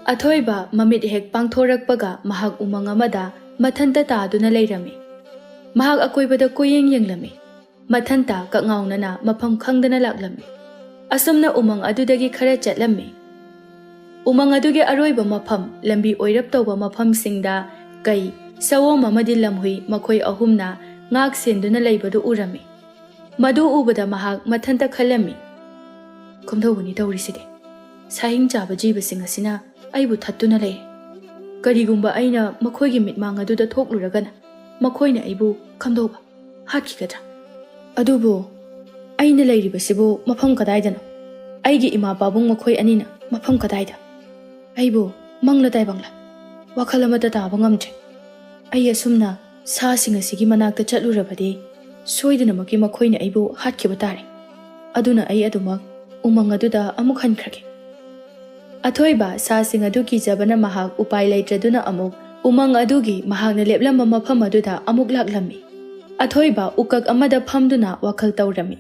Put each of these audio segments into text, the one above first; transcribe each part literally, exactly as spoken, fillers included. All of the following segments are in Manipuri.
ꯑꯊꯣꯏꯕ ꯃꯃꯤꯠ ꯍꯦꯛ ꯄꯥꯡꯊꯣꯔꯛꯄꯒ ꯃꯍꯥꯛ ꯎꯃꯪ ꯑꯃꯗ ꯃꯊꯟꯇ ꯇꯥꯗꯨꯅ ꯂꯩꯔꯝꯃꯤ꯫ ꯃꯍꯥꯛ ꯑꯀꯣꯏꯕꯗ ꯀꯣꯏꯌꯦꯡ ꯌꯦꯡꯂꯝꯃꯤ꯫ ꯃꯊꯟꯇ ꯀꯛꯉꯥꯎꯅꯅ ꯃꯐꯝ ꯈꯪꯗꯅ ꯂꯥꯛꯂꯝꯃꯤ꯫ ꯑꯁꯨꯝꯅ ꯎꯃꯪ ꯑꯗꯨꯗꯒꯤ ꯈꯔ ꯆꯠꯂꯝꯃꯤ꯫ ꯎꯃꯪ ꯑꯗꯨꯒꯤ ꯑꯔꯣꯏꯕ ꯃꯐꯝ, ꯂꯝꯕꯤ ꯑꯣꯏꯔꯞ ꯇꯧꯕ ꯃꯐꯝꯁꯤꯡꯗ ꯀꯩ, ꯁꯑꯣꯝ ꯑꯃꯗꯤ ꯂꯝꯍꯨꯏ ꯃꯈꯣꯏ ꯑꯍꯨꯝꯅ ꯉꯥꯛ ꯁꯦꯟꯗꯨꯅ ꯂꯩꯕꯗꯨ ꯎꯔꯝꯃꯤ꯫ ꯃꯗꯨ ꯎꯕꯗ ꯃꯍꯥꯛ ꯃꯊꯟꯇ ꯈꯜꯂꯝꯃꯤ, "ꯀꯝꯗꯧꯒꯅꯤ ꯇꯧꯔꯤꯁꯤꯗꯤ? ꯁꯥꯍꯤꯡ ꯆꯥꯕ ꯖꯤꯕꯁꯤꯡ ꯑꯁꯤꯅ ꯑꯩꯕꯨ ꯊꯠꯇꯨꯅ ꯂꯩ꯫ ꯀꯔꯤꯒꯨꯝꯕ ꯑꯩꯅ ꯃꯈꯣꯏꯒꯤ ꯃꯤꯠꯃꯥꯡ ꯑꯗꯨꯗ ꯊꯣꯛꯂꯨꯔꯒꯅ ꯃꯈꯣꯏꯅ ꯑꯩꯕꯨ ꯀꯝꯗꯧꯕ ꯍꯥꯠꯈꯤꯒꯗ꯭ꯔꯥ? ꯑꯗꯨꯕꯨ ꯑꯩꯅ ꯂꯩꯔꯤꯕꯁꯤꯕꯨ ꯃꯐꯝ ꯀꯗꯥꯏꯗꯅꯣ? ꯑꯩꯒꯤ ꯏꯃꯥ ꯄꯥꯕꯨꯡ ꯃꯈꯣꯏ ꯑꯅꯤꯅ ꯃꯐꯝ ꯀꯗꯥꯏꯗ? ꯑꯩꯕꯨ ꯃꯪꯂ ꯇꯥꯏꯕꯪꯂ? ꯋꯥꯈꯜ ꯑꯃꯠꯇ ꯇꯥꯕ ꯉꯝꯗ꯭ꯔꯦ꯫ ꯑꯩ ꯑꯁꯨꯝꯅ ꯁꯥꯁꯤꯡ ꯑꯁꯤꯒꯤ ꯃꯅꯥꯛꯇ ꯆꯠꯂꯨꯔꯕꯗꯤ ꯁꯣꯏꯗꯅꯃꯛꯀꯤ ꯃꯈꯣꯏꯅ ꯑꯩꯕꯨ ꯍꯥꯠꯈꯤꯕ ꯇꯥꯔꯦ꯫ ꯑꯗꯨꯅ ꯑꯩ ꯑꯗꯨꯃꯛ ꯎꯃꯪ ꯑꯗꯨꯗ ꯑꯃꯨꯛ ꯍꯟꯈ꯭ꯔꯒꯦ꯫" ꯑꯊꯣꯏꯕ ꯁꯥꯁꯤꯡ ꯑꯗꯨ ꯀꯤꯖꯕꯅ ꯃꯍꯥꯛ ꯎꯄꯥꯏ ꯂꯩꯇ꯭ꯔꯗꯨꯅ ꯑꯃꯨꯛ ꯎꯃꯪ ꯑꯗꯨꯒꯤ ꯃꯍꯥꯛꯅ ꯂꯦꯞꯂꯝꯕ ꯃꯐꯝ ꯑꯗꯨꯗ ꯑꯃꯨꯛ ꯂꯥꯛꯂꯝꯃꯤ꯫ ꯑꯊꯣꯏꯕ ꯎꯀꯛ ꯑꯃꯗ ꯐꯝꯗꯨꯅ ꯋꯥꯈꯜ ꯇꯧꯔꯝꯃꯤ꯫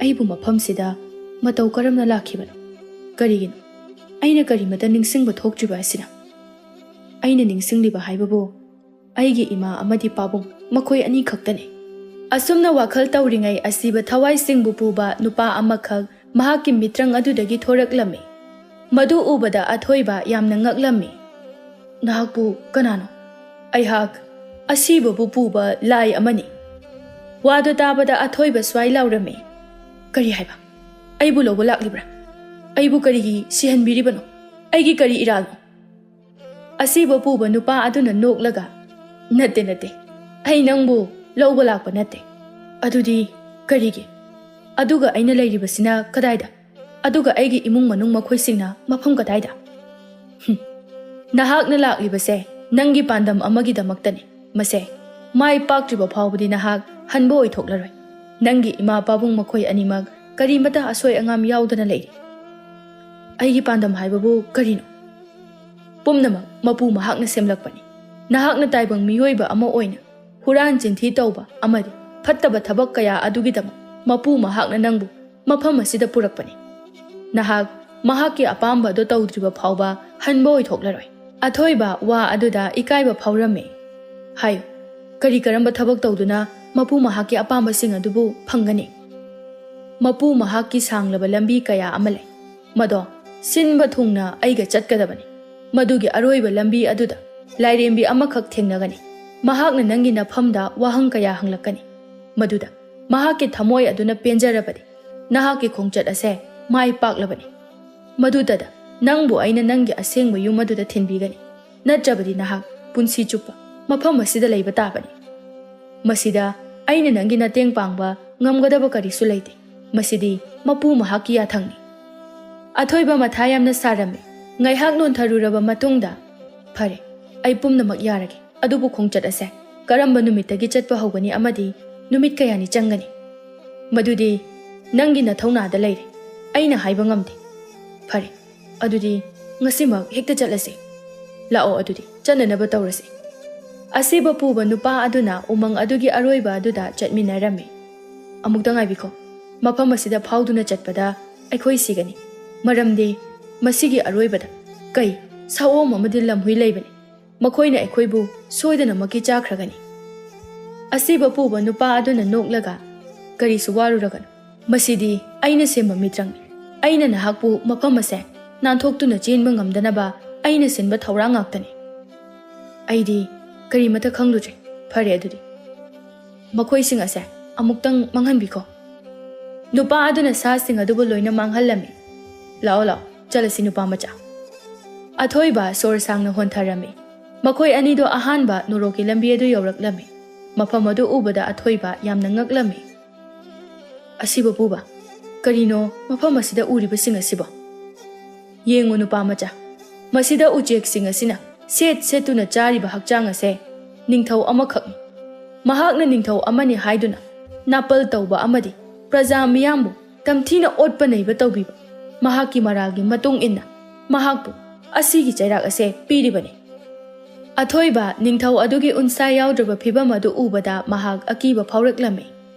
"ꯑꯩꯕꯨ ꯃꯐꯝꯁꯤꯗ ꯃꯇꯧ ꯀꯔꯝꯅ ꯂꯥꯛꯈꯤꯕꯅꯣ? ꯀꯔꯤꯒꯤꯅꯣ ꯑꯩꯅ ꯀꯔꯤꯃꯇ ꯅꯤꯡꯁꯤꯡꯕ ꯊꯣꯛꯇ꯭ꯔꯤꯕ ꯑꯁꯤꯅ? ꯑꯩꯅ ꯅꯤꯡꯁꯤꯡꯂꯤꯕ ꯍꯥꯏꯕꯕꯨ ꯑꯩꯒꯤ ꯏꯃꯥ ꯑꯃꯗꯤ ꯄꯥꯕꯨꯡ ꯃꯈꯣꯏ ꯑꯅꯤ ꯈꯛꯇꯅꯤ꯫" ꯑꯁꯨꯝꯅ ꯋꯥꯈꯜ ꯇꯧꯔꯤꯉꯩ ꯑꯁꯤꯕ ꯊꯋꯥꯏꯁꯤꯡꯕꯨ ꯄꯨꯕ ꯅꯨꯄꯥ ꯑꯃꯈꯛ ꯃꯍꯥꯛꯀꯤ ꯃꯤꯇ꯭ꯔꯪ ꯑꯗꯨꯗꯒꯤ ꯊꯣꯔꯛꯂꯝꯃꯤ꯫ ꯃꯗꯨ ꯎꯕꯗ ꯑꯊꯣꯏꯕ ꯌꯥꯝꯅ ꯉꯛꯂꯝꯃꯤ꯫ "ꯅꯍꯥꯛꯄꯨ ꯀꯅꯥꯅꯣ?" "ꯑꯩꯍꯥꯛ ꯑꯁꯤꯕꯕꯨ ꯄꯨꯕ ꯂꯥꯏ ꯑꯃꯅꯤ꯫" ꯋꯥꯗꯨ ꯇꯥꯕꯗ ꯑꯊꯣꯏꯕ ꯁ꯭ꯋꯥꯏ ꯂꯥꯎꯔꯝꯃꯤ꯫ "ꯀꯔꯤ ꯍꯥꯏꯕ? ꯑꯩꯕꯨ ꯂꯧꯕ ꯂꯥꯛꯂꯤꯕ꯭ꯔꯥ? ꯑꯩꯕꯨ ꯀꯔꯤꯒꯤ ꯁꯤꯍꯟꯕꯤꯔꯤꯕꯅꯣ? ꯑꯩꯒꯤ ꯀꯔꯤ ꯏꯔꯥꯜꯅꯣ?" ꯑꯁꯤꯕ ꯄꯨꯕ ꯅꯨꯄꯥ ꯑꯗꯨꯅ ꯅꯣꯛꯂꯒ, "ꯅꯠꯇꯦ, ꯅꯠꯇꯦ, ꯑꯩ ꯅꯪꯕꯨ ꯂꯧꯕ ꯂꯥꯛꯄ ꯅꯠꯇꯦ꯫" "ꯑꯗꯨꯗꯤ ꯀꯔꯤꯒꯤ? ꯑꯗꯨꯒ ꯑꯩꯅ ꯂꯩꯔꯤꯕꯁꯤꯅ ꯀꯗꯥꯏꯗ? ꯑꯗꯨꯒ ꯑꯩꯒꯤ ꯏꯃꯨꯡ ꯃꯅꯨꯡ ꯃꯈꯣꯏꯁꯤꯡꯅ ꯃꯐꯝ ꯀꯗꯥꯏꯗ?" "ꯍꯨꯝ, ꯅꯍꯥꯛꯅ ꯂꯥꯛꯂꯤꯕꯁꯦ ꯅꯪꯒꯤ ꯄꯥꯟꯗꯝ ꯑꯃꯒꯤꯗꯃꯛꯇꯅꯤ꯫ ꯃꯁꯦ ꯃꯥꯏ ꯄꯥꯛꯇ꯭ꯔꯤꯕ ꯐꯥꯎꯕꯗꯤ ꯅꯍꯥꯛ ꯍꯟꯕ ꯑꯣꯏꯊꯣꯛꯂꯔꯣꯏ꯫ ꯅꯪꯒꯤ ꯏꯃꯥ ꯄꯥꯕꯨꯡ ꯃꯈꯣꯏ ꯑꯅꯤꯃꯛ ꯀꯔꯤꯃꯇ ꯑꯁꯣꯏ ꯑꯉꯥꯝ ꯌꯥꯎꯗꯅ ꯂꯩꯔꯤ꯫" "ꯑꯩꯒꯤ ꯄꯥꯟꯗꯝ ꯍꯥꯏꯕꯕꯨ ꯀꯔꯤꯅꯣ?" "ꯄꯨꯝꯅꯃꯛ ꯃꯄꯨ ꯃꯍꯥꯛꯅ ꯁꯦꯝꯂꯛꯄꯅꯤ꯫ ꯅꯍꯥꯛꯅ ꯇꯥꯏꯕꯪ ꯃꯤꯑꯣꯏꯕ ꯑꯃ ꯑꯣꯏꯅ ꯍꯨꯔꯥꯟ ꯆꯤꯟꯊꯤ ꯇꯧꯕ ꯑꯃꯗꯤ ꯐꯠꯇꯕ ꯊꯕꯛ ꯀꯌꯥ ꯑꯗꯨꯒꯤꯗꯃꯛ ꯃꯄꯨ ꯃꯍꯥꯛꯅ ꯅꯪꯕꯨ ꯃꯐꯝ ꯑꯁꯤꯗ ꯄꯨꯔꯛꯄꯅꯤ꯫ ꯅꯍꯥꯛ ꯃꯍꯥꯛꯀꯤ ꯑꯄꯥꯝꯕ ꯑꯗꯨ ꯇꯧꯗ꯭ꯔꯤꯕ ꯐꯥꯎꯕ ꯍꯟꯕ ꯑꯣꯏꯊꯣꯛꯂꯔꯣꯏ꯫ ꯑꯊꯣꯏꯕ ꯋꯥ ꯑꯗꯨꯗ ꯏꯀꯥꯏꯕ ꯐꯥꯎꯔꯝꯃꯤ꯫ ꯍꯥꯏꯌꯨ, ꯀꯔꯤ ꯀꯔꯝꯕ ꯊꯕꯛ ꯇꯧꯗꯨꯅ ꯃꯄꯨ ꯃꯍꯥꯛꯀꯤ ꯑꯄꯥꯝꯕꯁꯤꯡ ꯑꯗꯨꯕꯨ ꯐꯪꯒꯅꯤ? ꯃꯄꯨ ꯃꯍꯥꯛꯀꯤ ꯁꯥꯡꯂꯕ ꯂꯝꯕꯤ ꯀꯌꯥ ꯑꯃ ꯂꯩ꯫ ꯃꯗꯣ ꯁꯤꯟꯕ ꯊꯨꯡꯅ ꯑꯩꯒ ꯆꯠꯀꯗꯕꯅꯤ꯫ ꯃꯗꯨꯒꯤ ꯑꯔꯣꯏꯕ ꯂꯝꯕꯤ ꯑꯗꯨꯗ ꯂꯥꯏꯔꯦꯝꯕꯤ ꯑꯃꯈꯛ ꯊꯦꯡꯅꯒꯅꯤ꯫ ꯃꯍꯥꯛꯅ ꯅꯪꯒꯤ ꯅꯐꯝꯗ ꯋꯥꯍꯪ ꯀꯌꯥ ꯍꯪꯂꯛꯀꯅꯤ꯫ ꯃꯗꯨꯗ ꯃꯍꯥꯛꯀꯤ ꯊꯃꯣꯏ ꯑꯗꯨꯅ ꯄꯦꯟꯖꯔꯕꯗꯤ ꯅꯍꯥꯛꯀꯤ ꯈꯣꯡꯆꯠ ꯑꯁꯦ ꯃꯥꯏ ꯄꯥꯛꯂꯕꯅꯤ꯫ ꯃꯗꯨꯗꯗ ꯅꯪꯕꯨ ꯑꯩꯅ ꯅꯪꯒꯤ ꯑꯁꯦꯡꯕ ꯌꯨꯝ ꯑꯗꯨꯗ ꯊꯤꯟꯕꯤꯒꯅꯤ꯫ ꯅꯠꯇ꯭ꯔꯕꯗꯤ ꯅꯍꯥꯛ ꯄꯨꯟꯁꯤ ꯆꯨꯞꯄ ꯃꯐꯝ ꯑꯁꯤꯗ ꯂꯩꯕ ꯇꯥꯕꯅꯤ꯫ ꯃꯁꯤꯗ ꯑꯩꯅ ꯅꯪꯒꯤ ꯃꯇꯦꯡ ꯄꯥꯡꯕ ꯉꯝꯒꯗꯕ ꯀꯔꯤꯁꯨ ꯂꯩꯇꯦ꯫ ꯃꯁꯤꯗꯤ ꯃꯄꯨ ꯃꯍꯥꯛꯀꯤ ꯌꯥꯊꯪꯅꯤ꯫ ꯑꯊꯣꯏꯕ ꯃꯊꯥ ꯌꯥꯝꯅ ꯁꯥꯔꯝꯃꯤ꯫ ꯉꯥꯏꯍꯥꯛ ꯅꯣꯟꯊꯔꯨꯔꯕ ꯃꯇꯨꯡꯗ, "ꯐꯔꯦ, ꯑꯩ ꯄꯨꯝꯅꯃꯛ ꯌꯥꯔꯒꯦ꯫ ꯑꯗꯨꯕꯨ ꯈꯣꯡꯆꯠ ꯑꯁꯦ ꯀꯔꯝꯕ ꯅꯨꯃꯤꯠꯇꯒꯤ ꯆꯠꯄ ꯍꯧꯒꯅꯤ ꯑꯃꯗꯤ ꯅꯨꯃꯤꯠ ꯀꯌꯥꯅꯤ ꯆꯪꯒꯅꯤ? ꯃꯗꯨꯗꯤ ꯅꯪꯒꯤ ꯅꯊꯧꯅꯥꯗ ꯂꯩꯔꯦ꯫ ꯑꯩꯅ ꯍꯥꯏꯕ ꯉꯝꯗꯦ꯫ ꯐꯔꯦ, ꯑꯗꯨꯗꯤ ꯉꯁꯤꯃꯛ ꯍꯦꯛꯇ ꯆꯠꯂꯁꯤ꯫ ꯂꯥꯛꯑꯣ, ꯑꯗꯨꯗꯤ ꯆꯠꯅꯅꯕ ꯇꯧꯔꯁꯤ꯫" ꯑꯁꯤꯕ ꯄꯨꯕ ꯅꯨꯄꯥ ꯑꯗꯨꯅ ꯎꯃꯪ ꯑꯗꯨꯒꯤ ꯑꯔꯣꯏꯕ ꯑꯗꯨꯗ ꯆꯠꯃꯤꯟꯅꯔꯝꯃꯤ꯫ "ꯑꯃꯨꯛꯇ ꯉꯥꯏꯕꯤꯈꯣ꯫ ꯃꯐꯝ ꯑꯁꯤꯗ ꯐꯥꯎꯗꯨꯅ ꯆꯠꯄꯗ ꯑꯩꯈꯣꯏ ꯁꯤꯒꯅꯤ꯫ ꯃꯔꯝꯗꯤ ꯃꯁꯤꯒꯤ ꯑꯔꯣꯏꯕꯗ ꯀꯩ, ꯁꯑꯣꯝ ꯑꯃꯗꯤ ꯂꯝꯍꯨꯏ ꯂꯩꯕꯅꯤ꯫ ꯃꯈꯣꯏꯅ ꯑꯩꯈꯣꯏꯕꯨ ꯁꯣꯏꯗꯅꯃꯛꯀꯤ ꯆꯥꯈ꯭ꯔꯒꯅꯤ꯫" ꯑꯁꯤꯕ ꯄꯨꯕ ꯅꯨꯄꯥ ꯑꯗꯨꯅ ꯅꯣꯛꯂꯒ, "ꯀꯔꯤꯁꯨ ꯋꯥꯔꯨꯔꯒꯅꯨ꯫ ꯃꯁꯤꯗꯤ ꯑꯩꯅ ꯁꯦꯝꯕ ꯃꯤꯇ꯭ꯔꯪꯅꯤ꯫ ꯑꯩꯅ ꯅꯍꯥꯛꯄꯨ ꯃꯐꯝ ꯑꯁꯦ ꯅꯥꯟꯊꯣꯛꯇꯨꯅ ꯆꯦꯟꯕ ꯉꯝꯗꯅꯕ ꯑꯩꯅ ꯁꯤꯟꯕ ꯊꯧꯔꯥꯡ ꯉꯥꯛꯇꯅꯤ꯫ ꯑꯩꯗꯤ ꯀꯔꯤꯃꯠꯇ ꯈꯪꯂꯨꯗ꯭ꯔꯦ꯫ ꯐꯔꯦ ꯑꯗꯨꯗꯤ꯫ ꯃꯈꯣꯏꯁꯤꯡ ꯑꯁꯦ ꯑꯃꯨꯛꯇꯪ ꯃꯥꯡꯍꯟꯕꯤꯈꯣ꯫" ꯅꯨꯄꯥ ꯑꯗꯨꯅ ꯁꯥꯁꯤꯡ ꯑꯗꯨꯕꯨ ꯂꯣꯏꯅ ꯃꯥꯡꯍꯜꯂꯝꯃꯤ꯫ "ꯂꯥꯛꯑꯣ, ꯂꯥꯛꯑꯣ, ꯆꯠꯂꯁꯤ, ꯅꯨꯄꯥ ꯃꯆꯥ꯫" ꯑꯊꯣꯏꯕ ꯁꯣꯔ ꯁꯥꯡꯅ ꯍꯣꯟꯊꯔꯝꯃꯤ꯫ ꯃꯈꯣꯏ ꯑꯅꯤꯗꯣ ꯑꯍꯥꯟꯕ ꯅꯣꯔꯣꯛꯀꯤ ꯂꯝꯕꯤ ꯑꯗꯨ ꯌꯧꯔꯛꯂꯝꯃꯤ꯫ ꯃꯐꯝ ꯑꯗꯨ ꯎꯕꯗ ꯑꯊꯣꯏꯕ ꯌꯥꯝꯅ ꯉꯛꯂꯝꯃꯤ꯫ "ꯑꯁꯤꯕ ꯄꯨꯕ, ꯀꯔꯤꯅꯣ ꯃꯐꯝ ꯑꯁꯤꯗ ꯎꯔꯤꯕꯁꯤꯡ ꯑꯁꯤꯕꯣ? ꯌꯦꯡꯉꯨ, ꯅꯨꯄꯥ ꯃꯆꯥ, ꯃꯁꯤꯗ ꯎꯆꯦꯛꯁꯤꯡ ꯑꯁꯤꯅ ꯁꯦꯠ ꯁꯦꯠꯇꯨꯅ ꯆꯥꯔꯤꯕ ꯍꯛꯆꯥꯡ ꯑꯁꯦ ꯅꯤꯡꯊꯧ ꯑꯃꯈꯛꯅꯤ꯫ ꯃꯍꯥꯛꯅ ꯅꯤꯡꯊꯧ ꯑꯃꯅꯤ ꯍꯥꯏꯗꯨꯅ ꯅꯥꯄꯜ ꯇꯧꯕ ꯑꯃꯗꯤ ꯄ꯭ꯔꯖꯥ ꯃꯤꯌꯥꯝꯕꯨ ꯇꯝꯊꯤꯅ ꯑꯣꯠꯄ ꯅꯩꯕ ꯇꯧꯕꯤꯕ ꯃꯍꯥꯛꯀꯤ ꯃꯔꯥꯜꯒꯤ ꯃꯇꯨꯡ ꯏꯟꯅ ꯃꯍꯥꯛꯄꯨ ꯑꯁꯤꯒꯤ ꯆꯩꯔꯥꯛ ꯑꯁꯦ ꯄꯤꯔꯤꯕꯅꯤ꯫" ꯑꯊꯣꯏꯕ ꯅꯤꯡꯊꯧ ꯑꯗꯨꯒꯤ ꯎꯟꯁꯥ ꯌꯥꯎꯗ꯭ꯔꯕ ꯐꯤꯚꯝ ꯑꯗꯨ ꯎꯕꯗ ꯃꯍꯥꯛ ꯑꯀꯤꯕ ꯐꯥꯎꯔꯛꯂꯝꯃꯤ꯫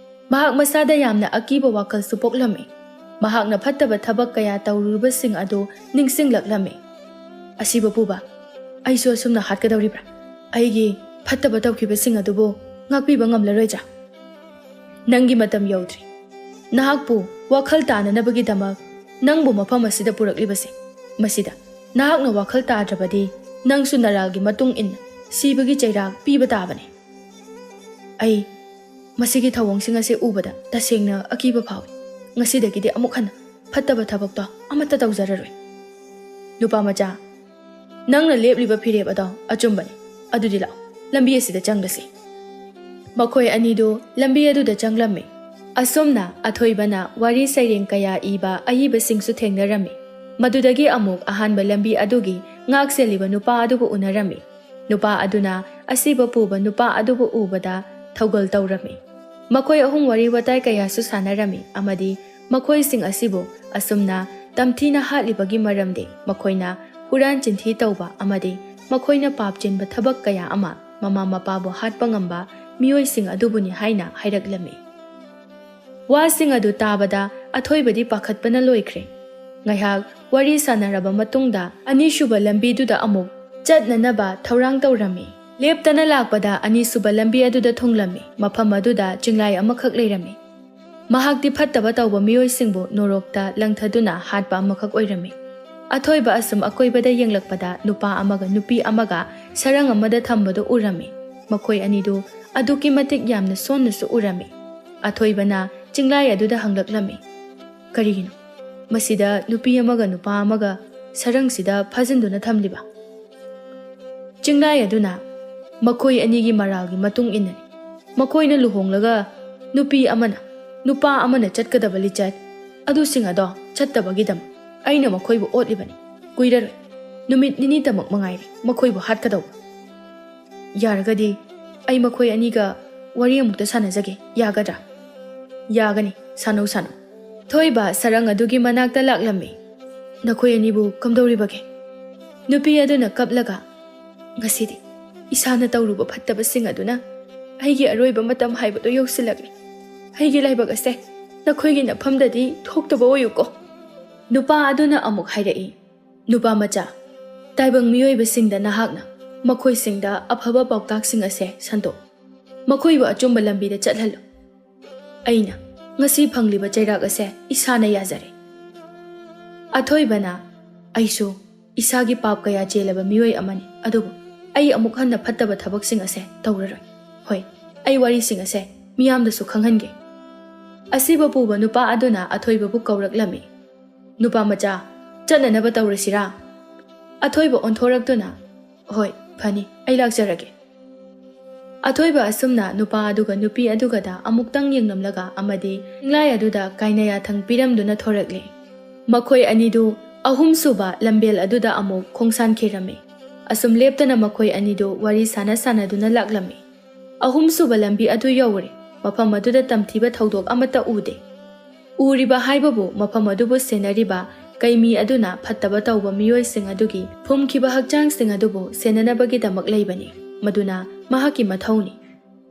ꯃꯍꯥꯛ ꯃꯁꯥꯗ ꯌꯥꯝꯅ ꯑꯀꯤꯕ ꯋꯥꯈꯜꯁꯨ ꯄꯣꯛꯂꯝꯃꯤ꯫ ꯃꯍꯥꯛꯅ ꯐꯠꯇꯕ ꯊꯕꯛ ꯀꯌꯥ ꯇꯧꯔꯨꯔꯕꯁꯤꯡ ꯑꯗꯨ ꯅꯤꯡꯁꯤꯡꯂꯛꯂꯝꯃꯤ꯫ "ꯑꯁꯤꯕ ꯄꯨꯕ, ꯑꯩꯁꯨ ꯑꯁꯨꯝꯅ ꯍꯥꯠꯀꯗꯧꯔꯤꯕ꯭ꯔꯥ? ꯑꯩꯒꯤ ꯐꯠꯇꯕ ꯇꯧꯈꯤꯕꯁꯤꯡ ꯑꯗꯨꯕꯨ ꯉꯥꯛꯄꯤꯕ ꯉꯝꯂꯔꯣꯏꯗ꯭ꯔꯥ?" "ꯅꯪꯒꯤ ꯃꯇꯝ ꯌꯧꯗ꯭ꯔꯤ꯫ ꯅꯍꯥꯛꯄꯨ ꯋꯥꯈꯜ ꯇꯥꯅꯅꯕꯒꯤꯗꯃꯛ ꯅꯪꯕꯨ ꯃꯐꯝ ꯑꯁꯤꯗ ꯄꯨꯔꯛꯂꯤꯕꯁꯦ꯫ ꯃꯁꯤꯗ ꯅꯍꯥꯛꯅ ꯋꯥꯈꯜ ꯇꯥꯗ꯭ꯔꯕꯗꯤ ꯅꯪꯁꯨ ꯅꯔꯥꯜꯒꯤ ꯃꯇꯨꯡ ꯏꯟꯅ ꯁꯤꯕꯒꯤ ꯆꯩꯔꯥꯛ ꯄꯤꯕ ꯇꯥꯕꯅꯤ꯫ ꯑꯩ ꯃꯁꯤꯒꯤ ꯊꯧꯑꯣꯡꯁꯤꯡ ꯑꯁꯤ ꯎꯕꯗ ꯇꯁꯦꯡꯅ ꯑꯀꯤꯕ ꯐꯥꯎꯏ꯫ ꯉꯁꯤꯗꯒꯤꯗꯤ ꯑꯃꯨꯛ ꯍꯟꯅ ꯐꯠꯇꯕ ꯊꯕꯛꯇꯣ ꯑꯃꯠꯇ ꯇꯧꯖꯔꯔꯣꯏ꯫ ꯅꯨꯄꯥ ꯃꯆꯥ, ꯅꯪꯅ ꯂꯦꯞꯂꯤꯕ ꯐꯤꯔꯦꯞ ꯑꯗꯣ ꯑꯆꯨꯝꯕꯅꯤ꯫ ꯑꯗꯨꯗꯤ ꯂꯥꯛꯑꯣ, ꯂꯝꯕꯤ ꯑꯁꯤꯗ ꯆꯪꯂꯁꯤ꯫" ꯃꯈꯣꯏ ꯑꯅꯤꯗꯨ ꯂꯝꯕꯤ ꯑꯗꯨꯗ ꯆꯪꯂꯝꯃꯤ꯫ ꯑꯁꯨꯝꯅ ꯑꯊꯣꯏꯕꯅ ꯋꯥꯔꯤ ꯁꯩꯔꯦꯡ ꯀꯌꯥ ꯏꯕ ꯑꯏꯕꯁꯤꯡꯁꯨ ꯊꯦꯡꯅꯔꯝꯃꯤ꯫ ꯃꯗꯨꯗꯒꯤ ꯑꯃꯨꯛ ꯑꯍꯥꯟꯕ ꯂꯝꯕꯤ ꯑꯗꯨꯒꯤ ꯉꯥꯛ ꯁꯦꯜꯂꯤꯕ ꯅꯨꯄꯥ ꯑꯗꯨꯕꯨ ꯎꯅꯔꯝꯃꯤ꯫ ꯅꯨꯄꯥ ꯑꯗꯨꯅ ꯑꯁꯤꯕ ꯄꯨꯕ ꯅꯨꯄꯥ ꯑꯗꯨꯕꯨ ꯎꯕꯗ ꯊꯧꯒꯜ ꯇꯧꯔꯝꯃꯤ꯫ ꯃꯈꯣꯏ ꯑꯍꯨꯝ ꯋꯥꯔꯤ ꯋꯥꯇꯥꯏ ꯀꯌꯥꯁꯨ ꯁꯥꯟꯅꯔꯝꯃꯤ ꯑꯃꯗꯤ ꯃꯈꯣꯏꯁꯤꯡ ꯑꯁꯤꯕꯨ ꯑꯁꯨꯝꯅ ꯇꯝꯊꯤꯅ ꯍꯥꯠꯂꯤꯕꯒꯤ ꯃꯔꯝꯗꯤ ꯃꯈꯣꯏꯅ ꯍꯨꯔꯥꯟ ꯆꯤꯟꯊꯤ ꯇꯧꯕ ꯑꯃꯗꯤ ꯃꯈꯣꯏꯅ ꯄꯥꯞ ꯆꯦꯟꯕ ꯊꯕꯛ ꯀꯌꯥ ꯑꯃ ꯃꯃꯥ ꯃꯄꯥꯕꯨ ꯍꯥꯠꯄ ꯉꯝꯕ ꯃꯤꯑꯣꯏꯁꯤꯡ ꯑꯗꯨꯕꯨꯅꯤ ꯍꯥꯏꯅ ꯍꯥꯏꯔꯛꯂꯝꯃꯤ꯫ ꯋꯥꯁꯤꯡ ꯑꯗꯨ ꯇꯥꯕꯗ ꯑꯊꯣꯏꯕꯗꯤ ꯄꯥꯈꯠꯄꯅ ꯂꯣꯏꯈ꯭ꯔꯦ꯫ ꯉꯥꯏꯍꯥꯛ ꯋꯥꯔꯤ ꯁꯥꯟꯅꯔꯕ ꯃꯇꯨꯡꯗ ꯑꯅꯤꯁꯨꯕ ꯂꯝꯕꯤꯗꯨꯗ ꯑꯃꯨꯛ ꯆꯠꯅꯅꯕ ꯊꯧꯔꯥꯡ ꯇꯧꯔꯝꯃꯤ꯫ ꯂꯦꯞꯇꯅ ꯂꯥꯛꯄꯗ ꯑꯅꯤꯁꯨꯕ ꯂꯝꯕꯤ ꯑꯗꯨꯗ ꯊꯨꯡꯂꯝꯃꯤ꯫ ꯃꯐꯝ ꯑꯗꯨꯗ ꯆꯤꯡꯂꯥꯏ ꯑꯃꯈꯛ ꯂꯩꯔꯝꯃꯤ꯫ ꯃꯍꯥꯛꯇꯤ ꯐꯠꯇꯕ ꯇꯧꯕ ꯃꯤꯑꯣꯏꯁꯤꯡꯕꯨ ꯅꯣꯔꯣꯛꯇ ꯂꯪꯊꯗꯨꯅ ꯍꯥꯠꯄ ꯑꯃꯈꯛ ꯑꯣꯏꯔꯝꯃꯤ꯫ ꯑꯊꯣꯏꯕ ꯑꯁꯨꯝ ꯑꯀꯣꯏꯕꯗ ꯌꯦꯡꯂꯛꯄꯗ ꯅꯨꯄꯥ ꯑꯃꯒ ꯅꯨꯄꯤ ꯑꯃꯒ ꯁꯔꯪ ꯑꯃꯗ ꯊꯝꯕꯗꯨ ꯎꯔꯝꯃꯤ꯫ ꯃꯈꯣꯏ ꯑꯅꯤꯗꯨ ꯑꯗꯨꯛꯀꯤ ꯃꯇꯤꯛ ꯌꯥꯝꯅ ꯁꯣꯟꯅꯁꯨ ꯎꯔꯝꯃꯤ꯫ ꯑꯊꯣꯏꯕꯅ ꯆꯤꯡꯂꯥꯏ ꯑꯗꯨꯗ ꯍꯪꯂꯛꯂꯝꯃꯤ, "ꯀꯔꯤꯒꯤꯅꯣ ꯃꯁꯤꯗ ꯅꯨꯄꯤ ꯑꯃꯒ ꯅꯨꯄꯥ ꯑꯃꯒ ꯁꯔꯪꯁꯤꯗ ꯐꯥꯖꯤꯟꯗꯨꯅ ꯊꯝꯂꯤꯕ?" ꯆꯤꯡꯂꯥꯏ ꯑꯗꯨꯅ, "ꯃꯈꯣꯏ ꯑꯅꯤꯒꯤ ꯃꯔꯥꯜꯒꯤ ꯃꯇꯨꯡ ꯏꯟꯅꯅꯤ꯫ ꯃꯈꯣꯏꯅ ꯂꯨꯍꯣꯡꯂꯒ ꯅꯨꯄꯤ ꯑꯃꯅ, ꯅꯨꯄꯥ ꯑꯃꯅ ꯆꯠꯀꯗꯕ ꯂꯤꯆꯠ ꯑꯗꯨꯁꯤꯡ ꯑꯗꯣ ꯆꯠꯇꯕꯒꯤꯗꯃꯛ ꯑꯩꯅ ꯃꯈꯣꯏꯕꯨ ꯑꯣꯠꯂꯤꯕꯅꯤ꯫ ꯀꯨꯏꯔꯔꯣꯏ, ꯅꯨꯃꯤꯠ ꯅꯤꯅꯤꯇꯃꯛ ꯃꯉꯥꯏꯔꯦ ꯃꯈꯣꯏꯕꯨ ꯍꯥꯠꯀꯗꯧꯕ꯫ ꯌꯥꯔꯒꯗꯤ ꯑꯩ ꯃꯈꯣꯏ ꯑꯅꯤꯒ ꯋꯥꯔꯤ ꯑꯃꯨꯛꯇ ꯁꯥꯟꯅꯖꯒꯦ, ꯌꯥꯒꯗ꯭ꯔꯥ?" "ꯌꯥꯒꯅꯤ, ꯁꯥꯟꯅꯧ, ꯁꯥꯟꯅꯧ꯫" ꯊꯣꯏꯕ ꯁꯔꯪ ꯑꯗꯨꯒꯤ ꯃꯅꯥꯛꯇ ꯂꯥꯛꯂꯝꯃꯤ꯫ "ꯅꯈꯣꯏ ꯑꯅꯤꯕꯨ ꯀꯝꯗꯧꯔꯤꯕꯒꯦ?" ꯅꯨꯄꯤ ꯑꯗꯨꯅ ꯀꯞꯂꯒ, "ꯉꯁꯤꯗꯤ ꯏꯁꯥꯅ ꯇꯧꯔꯨꯕ ꯐꯠꯇꯕꯁꯤꯡ ꯑꯗꯨꯅ ꯑꯩꯒꯤ ꯑꯔꯣꯏꯕ ꯃꯇꯝ ꯍꯥꯏꯕꯗꯨ ꯌꯧꯁꯤꯜꯂꯛꯂꯤ꯫ ꯑꯩꯒꯤ ꯂꯥꯏꯕꯛ ꯑꯁꯦ ꯅꯈꯣꯏꯒꯤ ꯅꯐꯝꯗꯗꯤ ꯊꯣꯛꯇꯕ ꯑꯣꯏꯌꯨꯀꯣ꯫ ꯅꯨꯄꯥ ꯑꯗꯨꯅ ꯑꯃꯨꯛ ꯍꯥꯏꯔꯛꯏ, "ꯅꯨꯄꯥ ꯃꯆꯥ, ꯇꯥꯏꯕꯪ ꯃꯤꯑꯣꯏꯕꯁꯤꯡꯗ ꯅꯍꯥꯛꯅ ꯃꯈꯣꯏꯁꯤꯡꯗ ꯑꯐꯕ ꯄꯥꯎꯇꯥꯛꯁꯤꯡ ꯑꯁꯦ ꯁꯟꯗꯣꯛ꯫ ꯃꯈꯣꯏꯕꯨ ꯑꯆꯨꯝꯕ ꯂꯝꯕꯤꯗ ꯆꯠꯍꯜꯂꯨ꯫ ꯑꯩꯅ ꯉꯁꯤ ꯐꯪꯂꯤꯕ ꯆꯩꯔꯥꯛ ꯑꯁꯦ ꯏꯁꯥꯅ ꯌꯥꯖꯔꯦ꯫" ꯑꯊꯣꯏꯕꯅ, "ꯑꯩꯁꯨ ꯏꯁꯥꯒꯤ ꯄꯥꯞ ꯀꯌꯥ ꯆꯦꯜꯂꯕ ꯃꯤꯑꯣꯏ ꯑꯃꯅꯤ, ꯑꯗꯨꯕꯨ ꯑꯩ ꯑꯃꯨꯛ ꯍꯟꯅ ꯐꯠꯇꯕ ꯊꯕꯛꯁꯤꯡ ꯑꯁꯦ ꯇꯧꯔꯔꯣꯏ꯫ ꯍꯣꯏ, ꯑꯩ ꯋꯥꯔꯤꯁꯤꯡ ꯑꯁꯦ ꯃꯤꯌꯥꯝꯗꯁꯨ ꯈꯪꯍꯟꯒꯦ꯫" ꯑꯁꯤꯕ ꯄꯨꯕ ꯅꯨꯄꯥ ꯑꯗꯨꯅ ꯑꯊꯣꯏꯕꯕꯨ ꯀꯧꯔꯛꯂꯝꯃꯤ꯫ "ꯅꯨꯄꯥ ꯃꯆꯥ, ꯆꯠꯅꯅꯕ ꯇꯧꯔꯁꯤꯔꯥ?" ꯑꯊꯣꯏꯕ ꯑꯣꯟꯊꯣꯔꯛꯇꯨꯅ, "ꯍꯣꯏ, ꯐꯅꯤ, ꯑꯩ ꯂꯥꯛꯆꯔꯒꯦ꯫" ꯑꯊꯣꯏꯕ ꯑꯁꯨꯝꯅ ꯅꯨꯄꯥ ꯑꯗꯨꯒ ꯅꯨꯄꯤ ꯑꯗꯨꯒꯗ ꯑꯃꯨꯛꯇꯪ ꯌꯦꯡꯂꯝꯂꯒ ꯑꯃꯗꯤ ꯆꯤꯡꯂꯥꯏ ꯑꯗꯨꯗ ꯀꯥꯏꯅ ꯌꯥꯊꯪ ꯄꯤꯔꯝꯗꯨꯅ ꯊꯣꯔꯛꯂꯦ꯫ ꯃꯈꯣꯏ ꯑꯅꯤꯗꯨ ꯑꯍꯨꯝꯁꯨꯕ ꯂꯝꯕꯦꯜ ꯑꯗꯨꯗ ꯑꯃꯨꯛ ꯈꯣꯡꯁꯥꯟꯈꯤꯔꯝꯃꯤ꯫ ꯑꯁꯨꯝ ꯂꯦꯞꯇꯅ ꯃꯈꯣꯏ ꯑꯅꯤꯗꯨ ꯋꯥꯔꯤ ꯁꯥꯟꯅ ꯁꯥꯟꯅꯗꯨꯅ ꯂꯥꯛꯂꯝꯃꯤ꯫ ꯑꯍꯨꯝꯁꯨꯕ ꯂꯝꯕꯤ ꯑꯗꯨ ꯌꯧꯔꯦ꯫ ꯃꯐꯝ ꯑꯗꯨꯗ ꯇꯝꯊꯤꯕ ꯊꯧꯗꯣꯛ ꯑꯃꯠꯇ ꯎꯗꯦ꯫ ꯎꯔꯤꯕ ꯍꯥꯏꯕꯕꯨ ꯃꯐꯝ ꯑꯗꯨꯕꯨ ꯁꯦꯟꯅꯔꯤꯕ ꯀꯩꯃꯤ ꯑꯗꯨꯅ ꯐꯠꯇꯕ ꯇꯧꯕ ꯃꯤꯑꯣꯏꯁꯤꯡ ꯑꯗꯨꯒꯤ ꯐꯨꯝꯈꯤꯕ ꯍꯛꯆꯥꯡꯁꯤꯡ ꯑꯗꯨꯕꯨ ꯁꯦꯟꯅꯅꯕꯒꯤꯗꯃꯛ ꯂꯩꯕꯅꯤ꯫ ꯃꯗꯨꯅ ꯃꯍꯥꯛꯀꯤ ꯃꯊꯧꯅꯤ꯫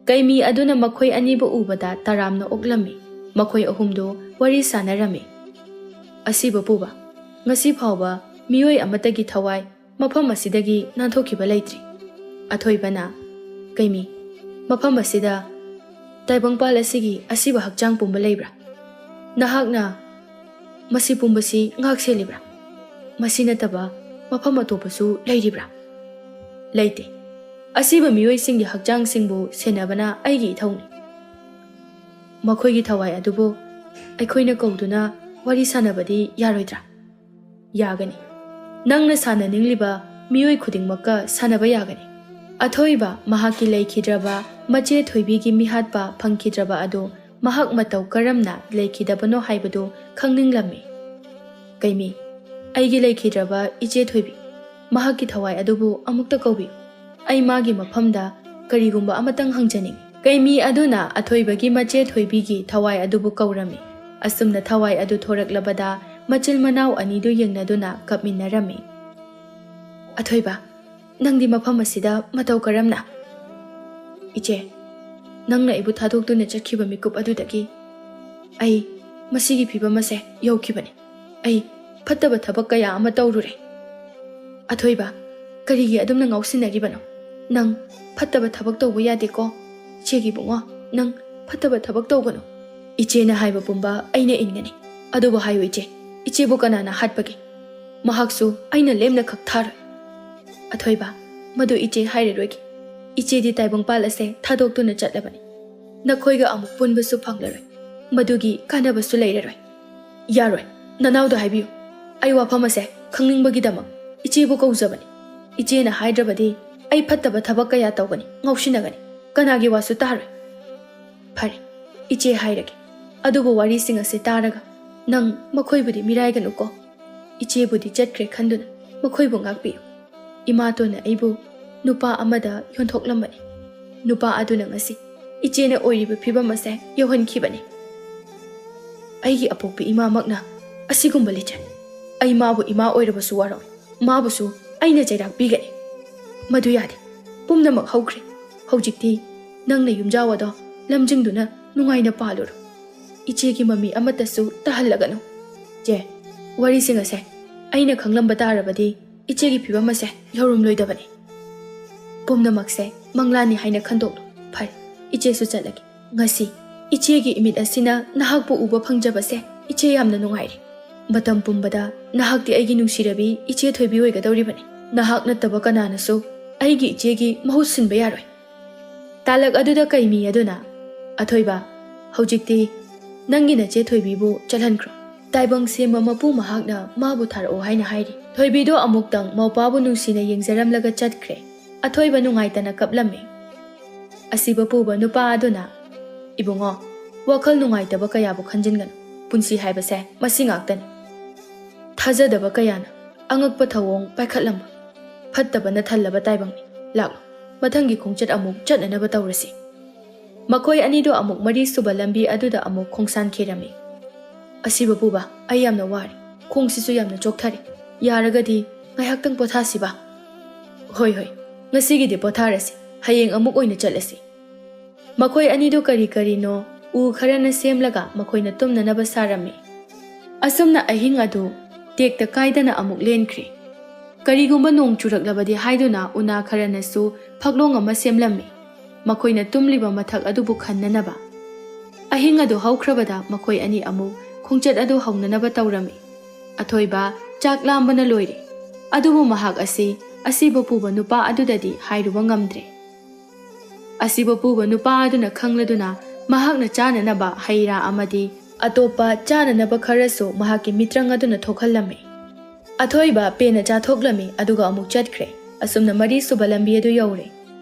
ꯀꯩꯃꯤ ꯑꯗꯨꯅ ꯃꯈꯣꯏ ꯑꯅꯤꯕꯨ ꯎꯕꯗ ꯇꯔꯥꯝꯅ ꯑꯣꯛꯂꯝꯃꯤ꯫ ꯃꯈꯣꯏ ꯑꯍꯨꯝꯗꯨ ꯋꯥꯔꯤ ꯁꯥꯟꯅꯔꯝꯃꯤ꯫ "ꯑꯁꯤꯕ ꯄꯨꯕ, ꯉꯁꯤ ꯐꯥꯎꯕ ꯃꯤꯑꯣꯏ ꯑꯃꯠꯇꯒꯤ ꯊꯋꯥꯏ ꯃꯐꯝ ꯑꯁꯤꯗꯒꯤ ꯅꯥꯟꯊꯣꯛꯈꯤꯕ ꯂꯩꯇ꯭ꯔꯤ꯫" ꯑꯊꯣꯏꯕꯅ, "ꯀꯩꯃꯤ, ꯃꯐꯝ ꯑꯁꯤꯗ ꯇꯥꯏꯕꯪꯄꯥꯜ ꯑꯁꯤꯒꯤ ꯑꯁꯤꯕ ꯍꯛꯆꯥꯡ ꯄꯨꯝꯕ ꯂꯩꯕ꯭ꯔꯥ? ꯅꯍꯥꯛꯅ ꯃꯁꯤ ꯄꯨꯝꯕꯁꯤ ꯉꯥꯛ ꯁꯦꯜꯂꯤꯕ꯭ꯔꯥ? ꯃꯁꯤ ꯅꯠꯇꯕ ꯃꯐꯝ ꯑꯇꯣꯞꯄꯁꯨ ꯂꯩꯔꯤꯕ꯭ꯔꯥ?" "ꯂꯩꯇꯦ꯫ ꯑꯁꯤꯕ ꯃꯤꯑꯣꯏꯁꯤꯡꯒꯤ ꯍꯛꯆꯥꯡꯁꯤꯡꯕꯨ ꯁꯦꯟꯅꯕꯅ ꯑꯩꯒꯤ ꯏꯊꯧꯅꯤ꯫" "ꯃꯈꯣꯏꯒꯤ ꯊꯋꯥꯏ ꯑꯗꯨꯕꯨ ꯑꯩꯈꯣꯏꯅ ꯀꯧꯗꯨꯅ ꯋꯥꯔꯤ ꯁꯥꯟꯅꯕꯗꯤ ꯌꯥꯔꯣꯏꯗ꯭ꯔꯥ?" "ꯌꯥꯒꯅꯤ꯫ ꯅꯪꯅ ꯁꯥꯟꯅꯅꯤꯡꯂꯤꯕ ꯃꯤꯑꯣꯏ ꯈꯨꯗꯤꯡꯃꯛꯀ ꯁꯥꯟꯅꯕ ꯌꯥꯒꯅꯤ꯫" ꯑꯊꯣꯏꯕ ꯃꯍꯥꯛꯀꯤ ꯂꯩꯈꯤꯗ꯭ꯔꯕ ꯃꯆꯦ ꯊꯣꯏꯕꯤꯒꯤ ꯃꯤꯍꯥꯠꯄ ꯐꯪꯈꯤꯗ꯭ꯔꯕ ꯑꯗꯨ ꯃꯍꯥꯛ ꯃꯇꯧ ꯀꯔꯝꯅ ꯂꯩꯈꯤꯗꯕꯅꯣ ꯍꯥꯏꯕꯗꯨ ꯈꯪꯅꯤꯡꯂꯝꯃꯤ꯫ "ꯀꯩꯃꯤ, ꯑꯩꯒꯤ ꯂꯩꯈꯤꯗ꯭ꯔꯕ ꯏꯆꯦ ꯊꯣꯏꯕꯤ, ꯃꯍꯥꯛꯀꯤ ꯊꯋꯥꯏ ꯑꯗꯨꯕꯨ ꯑꯃꯨꯛꯇ ꯀꯧꯕꯤꯌꯨ꯫ ꯑꯩ ꯃꯥꯒꯤ ꯃꯐꯝꯗ ꯀꯔꯤꯒꯨꯝꯕ ꯑꯃꯇꯪ ꯍꯪꯖꯅꯤꯡꯏ꯫" ꯀꯩꯃꯤ ꯑꯗꯨꯅ ꯑꯊꯣꯏꯕꯒꯤ ꯃꯆꯦ ꯊꯣꯏꯕꯤꯒꯤ ꯊꯋꯥꯏ ꯑꯗꯨꯕꯨ ꯀꯧꯔꯝꯃꯤ꯫ ꯑꯁꯨꯝꯅ ꯊꯋꯥꯏ ꯑꯗꯨ ꯊꯣꯔꯛꯂꯕꯗ ꯃꯆꯤꯜ ꯃꯅꯥꯎ ꯑꯅꯤꯗꯨ ꯌꯦꯡꯅꯗꯨꯅ ꯀꯞꯃꯤꯟꯅꯔꯝꯃꯤ꯫ "ꯑꯊꯣꯏꯕ, ꯅꯪꯗꯤ ꯃꯐꯝ ꯑꯁꯤꯗ ꯃꯇꯧ ꯀꯔꯝꯅ?" "ꯏꯆꯦ, ꯅꯪꯅ ꯑꯩꯕꯨ ꯊꯥꯗꯣꯛꯇꯨꯅ ꯆꯠꯈꯤꯕ ꯃꯤꯀꯨꯞ ꯑꯗꯨꯗꯒꯤ ꯑꯩ ꯃꯁꯤꯒꯤ ꯐꯤꯕꯝ ꯑꯁꯦ ꯌꯧꯈꯤꯕꯅꯤ꯫ ꯑꯩ ꯐꯠꯇꯕ ꯊꯕꯛ ꯀꯌꯥ ꯑꯃ ꯇꯧꯔꯨꯔꯦ꯫ ꯑꯊꯣꯏꯕ, ꯀꯔꯤꯒꯤ ꯑꯗꯨꯝꯅ ꯉꯥꯎꯁꯤꯟꯅꯔꯤꯕꯅꯣ? ꯅꯪ ꯐꯠꯇꯕ ꯊꯕꯛ ꯇꯧꯕ ꯌꯥꯗꯦꯀꯣ꯫ ꯏꯆꯦꯒꯤ ꯏꯕꯨꯡꯉꯣ, ꯅꯪ ꯐꯠꯇꯕ ꯊꯕꯛ ꯇꯧꯒꯅꯨ꯫ ꯏꯆꯦꯅ ꯍꯥꯏꯕ ꯄꯨꯝꯕ ꯑꯩꯅ ꯏꯟꯒꯅꯤ꯫ ꯑꯗꯨꯕꯨ ꯍꯥꯏꯌꯨ ꯏꯆꯦ, ꯏꯆꯦꯕꯨ ꯀꯅꯥꯅ ꯍꯥꯠꯄꯒꯦ? ꯃꯍꯥꯛꯁꯨ ꯑꯩꯅ ꯂꯦꯝꯅ ꯈꯛ ꯊꯥꯔꯣꯏ꯫ ꯑꯊꯣꯏꯕ, ꯃꯗꯨ ꯏꯆꯦ ꯍꯥꯏꯔꯔꯣꯏꯒꯦ꯫ ꯏꯆꯦꯗꯤ ꯇꯥꯏꯕꯪꯄꯥꯜ ꯑꯁꯦ ꯊꯥꯗꯣꯛꯇꯨꯅ ꯆꯠꯂꯕꯅꯤ꯫ ꯅꯈꯣꯏꯒ ꯑꯃꯨꯛ ꯄꯨꯟꯕꯁꯨ ꯐꯪꯂꯔꯣꯏ꯫ ꯃꯗꯨꯒꯤ ꯀꯥꯟꯅꯕꯁꯨ ꯂꯩꯔꯔꯣꯏ꯫ ꯌꯥꯔꯣꯏ, ꯅꯅꯥꯎꯗ ꯍꯥꯏꯕꯤꯌꯨ꯫ ꯑꯩ ꯋꯥꯐꯝ ꯑꯁꯦ ꯈꯪꯅꯤꯡꯕꯒꯤꯗꯃꯛ ꯏꯆꯦꯕꯨ ꯀꯧꯖꯕꯅꯤ꯫ ꯏꯆꯦꯅ ꯍꯥꯏꯗ꯭ꯔꯕꯗꯤ ꯑꯩ ꯐꯠꯇꯕ ꯊꯕꯛ ꯀꯌꯥ ꯇꯧꯒꯅꯤ, ꯉꯥꯎꯁꯤꯟꯅꯒꯅꯤ꯫ ꯀꯅꯥꯒꯤ ꯋꯥꯁꯨ ꯇꯥꯔꯣꯏ꯫ ꯐꯔꯦ, ꯏꯆꯦ ꯍꯥꯏꯔꯒꯦ꯫ ꯑꯗꯨꯕꯨ ꯋꯥꯔꯤꯁꯤꯡ ꯑꯁꯤ ꯇꯥꯔꯒ ꯅꯪ ꯃꯈꯣꯏꯕꯨꯗꯤ ꯃꯤꯔꯥꯏꯒꯅꯨꯀꯣ꯫ ꯏꯆꯦꯕꯨꯗꯤ ꯆꯠꯈ꯭ꯔꯦ ꯈꯟꯗꯨꯅ ꯃꯈꯣꯏꯕꯨ ꯉꯥꯛꯄꯤꯌꯨ꯫ ꯏꯃꯥꯇꯣꯟꯅ ꯑꯩꯕꯨ ꯅꯨꯄꯥ ꯑꯃꯗ ꯌꯣꯟꯊꯣꯛꯂꯝꯕꯅꯤ꯫ ꯅꯨꯄꯥ ꯑꯗꯨꯅ ꯉꯁꯤ ꯏꯆꯦꯅ ꯑꯣꯏꯔꯤꯕ ꯐꯤꯕꯝ ꯑꯁꯦ ꯌꯧꯍꯟꯈꯤꯕꯅꯤ꯫ ꯑꯩꯒꯤ ꯑꯄꯣꯛꯄꯤ ꯏꯃꯥꯃꯛꯅ ꯑꯁꯤꯒꯨꯝꯕ ꯂꯤꯆꯠ꯫ ꯑꯩ ꯃꯥꯕꯨ ꯏꯃꯥ ꯑꯣꯏꯔꯕꯁꯨ ꯋꯥꯔꯣꯏ꯫ ꯃꯥꯕꯨꯁꯨ ꯑꯩꯅ ꯆꯩꯔꯥꯛ ꯄꯤꯒꯅꯤ꯫ ꯃꯗꯨ ꯌꯥꯗꯦ꯫ ꯄꯨꯝꯅꯃꯛ ꯍꯧꯈ꯭ꯔꯦ꯫ ꯍꯧꯖꯤꯛꯇꯤ ꯅꯪꯅ ꯌꯨꯝꯖꯥꯎ ꯑꯗꯣ ꯂꯝꯖꯤꯡꯗꯨꯅ ꯅꯨꯡꯉꯥꯏꯅ ꯄꯥꯜꯂꯨꯔꯣ꯫ ꯏꯆꯦꯒꯤ ꯃꯃꯤ ꯑꯃꯠꯇꯁꯨ ꯇꯥꯍꯜꯂꯒꯅꯨ꯫ ꯆꯦ, ꯋꯥꯔꯤꯁꯤꯡ ꯑꯁꯦ ꯑꯩꯅ ꯈꯪꯂꯝꯕ ꯇꯥꯔꯕꯗꯤ ꯏꯆꯦꯒꯤ ꯐꯤꯕꯝ ꯑꯁꯦ ꯌꯧꯔꯝꯂꯣꯏꯗꯕꯅꯤ꯫ ꯄꯨꯝꯅꯃꯛꯁꯦ ꯃꯪꯂꯥꯟꯅꯤ ꯍꯥꯏꯅ ꯈꯟꯗꯣꯛꯂꯣ꯫ ꯐꯔꯦ, ꯏꯆꯦꯁꯨ ꯆꯠꯂꯒꯦ꯫ ꯉꯁꯤ ꯏꯆꯦꯒꯤ ꯏꯃꯤꯠ ꯑꯁꯤꯅ ꯅꯍꯥꯛꯄꯨ ꯎꯕ ꯐꯪꯖꯕꯁꯦ ꯏꯆꯦ ꯌꯥꯝꯅ ꯅꯨꯡꯉꯥꯏꯔꯦ꯫ ꯃꯇꯝ ꯄꯨꯝꯕꯗ ꯅꯍꯥꯛꯇꯤ ꯑꯩꯒꯤ ꯅꯨꯡꯁꯤꯔꯕꯤ ꯏꯆꯦ ꯊꯣꯏꯕꯤ ꯑꯣꯏꯒꯗꯧꯔꯤꯕꯅꯤ꯫ ꯅꯍꯥꯛ ꯅꯠꯇꯕ ꯀꯅꯥꯅꯁꯨ ꯑꯩꯒꯤ ꯏꯆꯦꯒꯤ ꯃꯍꯨꯠ ꯁꯤꯟꯕ ꯌꯥꯔꯣꯏ꯫ ꯇꯥꯂꯛ ꯑꯗꯨꯗ ꯀꯩꯃꯤ ꯑꯗꯨꯅ, "ꯑꯊꯣꯏꯕ, ꯍꯧꯖꯤꯛꯇꯤ ꯅꯪꯒꯤ ꯅꯆꯦ ꯊꯣꯏꯕꯤꯕꯨ ꯆꯠꯍꯟꯈ꯭ꯔꯣ꯫ ꯇꯥꯏꯕꯪ ꯁꯦꯝꯕ ꯃꯄꯨ ꯃꯍꯥꯛꯅ ꯃꯥꯕꯨ ꯊꯥꯔꯛꯑꯣ ꯍꯥꯏꯅ ꯍꯥꯏꯔꯤ꯫" ꯊꯣꯏꯕꯤꯗꯣ ꯑꯃꯨꯛꯇꯪ ꯃꯧꯄꯥꯕꯨ ꯅꯨꯡꯁꯤꯅ ꯌꯦꯡꯖꯔꯝꯂꯒ ꯆꯠꯈ꯭ꯔꯦ꯫ ꯑꯊꯣꯏꯕ ꯅꯨꯡꯉꯥꯏꯇꯅ ꯀꯞꯂꯝꯃꯤ꯫ ꯑꯁꯤꯕ ꯄꯨꯕ ꯅꯨꯄꯥ ꯑꯗꯨꯅ, "ꯏꯕꯨꯡꯉꯣ, ꯋꯥꯈꯜ ꯅꯨꯡꯉꯥꯏꯇꯕ ꯀꯌꯥꯕꯨ ꯈꯟꯖꯤꯟꯒꯅꯨ꯫ ꯄꯨꯟꯁꯤ ꯍꯥꯏꯕꯁꯦ ꯃꯁꯤ ꯉꯥꯛꯇꯅꯤ꯫" ꯊꯥꯖꯗꯕ ꯀꯌꯥꯅ ꯑꯉꯛꯄ ꯊꯧꯑꯣꯡ ꯄꯥꯏꯈꯠꯂꯝꯕ꯫ "ꯐꯠꯇꯕꯅ ꯊꯜꯂꯕ ꯇꯥꯏꯕꯪꯅꯤ꯫ ꯂꯥꯛꯂꯣ, ꯃꯊꯪꯒꯤ ꯈꯣꯡꯆꯠ ꯑꯃꯨꯛ ꯆꯠꯅꯅꯕ ꯇꯧꯔꯁꯤ꯫" ꯃꯈꯣꯏ ꯑꯅꯤꯗꯨ ꯑꯃꯨꯛ ꯃꯔꯤꯁꯨꯕ ꯂꯝꯕꯤ ꯑꯗꯨꯗ ꯑꯃꯨꯛ ꯈꯣꯡꯁꯥꯟꯈꯤꯔꯝꯃꯤ꯫ "ꯑꯁꯤꯕ ꯄꯨꯕ, ꯑꯩ ꯌꯥꯝꯅ ꯋꯥꯔꯦ꯫ ꯈꯣꯡꯁꯤꯁꯨ ꯌꯥꯝꯅ ꯆꯣꯛꯊꯔꯦ꯫ ꯌꯥꯔꯒꯗꯤ ꯉꯥꯏꯍꯥꯛꯇꯪ ꯄꯣꯊꯥꯁꯤꯕ?" "ꯍꯣꯏ, ꯍꯣꯏ, ꯉꯁꯤꯒꯤꯗꯤ ꯄꯣꯊꯥꯔꯁꯤ꯫ ꯍꯌꯦꯡ ꯑꯃꯨꯛ ꯑꯣꯏꯅ ꯆꯠꯂꯁꯤ꯫" ꯃꯈꯣꯏ ꯑꯅꯤꯗꯨ ꯀꯔꯤ ꯀꯔꯤꯅꯣ ꯎ ꯈꯔꯅ ꯁꯦꯝꯂꯒ ꯃꯈꯣꯏꯅ ꯇꯨꯝꯅꯅꯕ ꯁꯥꯔꯝꯃꯤ꯫ ꯑꯁꯨꯝꯅ ꯑꯍꯤꯡ ꯑꯗꯨ ꯇꯦꯛꯇ ꯀꯥꯏꯗꯅ ꯑꯃꯨꯛ ꯂꯦꯟꯈ꯭ꯔꯦ꯫ ꯀꯔꯤꯒꯨꯝꯕ ꯅꯣꯡ ꯆꯨꯔꯛꯂꯕꯗꯤ ꯍꯥꯏꯗꯨꯅ ꯎꯅꯥ ꯈꯔꯅꯁꯨ ꯐꯛꯂꯣꯡ ꯑꯃ ꯁꯦꯝꯂꯝꯃꯤ, ꯃꯈꯣꯏꯅ ꯇꯨꯝꯂꯤꯕ ꯃꯊꯛ ꯑꯗꯨꯕꯨ ꯈꯟꯅꯅꯕ꯫ ꯑꯍꯤꯡ ꯑꯗꯨ ꯍꯧꯈ꯭ꯔꯕꯗ ꯃꯈꯣꯏ ꯑꯅꯤ ꯑꯃꯨꯛ ꯈꯣꯡꯆꯠ ꯑꯗꯨ ꯍꯧꯅꯅꯕ ꯇꯧꯔꯝꯃꯤ꯫ ꯑꯊꯣꯏꯕ ꯆꯥꯛ ꯂꯥꯝꯕꯅ ꯂꯣꯏꯔꯦ, ꯑꯗꯨꯕꯨ ꯃꯍꯥꯛ ꯑꯁꯤ ꯑꯁꯤꯕ ꯄꯨꯕ ꯅꯨꯄꯥ ꯑꯗꯨꯗꯗꯤ ꯍꯥꯏꯔꯨꯕ ꯉꯝꯗ꯭ꯔꯦ꯫ ꯑꯁꯤꯕ ꯄꯨꯕ ꯅꯨꯄꯥ ꯑꯗꯨꯅ ꯈꯪꯂꯗꯨꯅ ꯃꯍꯥꯛꯅ ꯆꯥꯅꯅꯕ ꯍꯩ ꯔꯥ ꯑꯃꯗꯤ ꯑꯇꯣꯞꯄ ꯆꯥꯅꯅꯕ ꯈꯔꯁꯨ ꯃꯍꯥꯛꯀꯤ ꯃꯤꯇ꯭ꯔꯪ ꯑꯗꯨꯅ ꯊꯣꯛꯍꯜꯂꯝꯃꯤ꯫ ꯑꯊꯣꯏꯕ ꯄꯦꯟꯅ ꯆꯥꯊꯣꯛꯂꯝꯃꯤ, ꯑꯗꯨꯒ ꯑꯃꯨꯛ ꯆꯠꯈ꯭ꯔꯦ꯫ ꯑꯁꯨꯝꯅ ꯃꯔꯤꯁꯨꯕ ꯂꯝꯕꯤ ꯑꯗꯨ ꯌꯧꯔꯦ꯫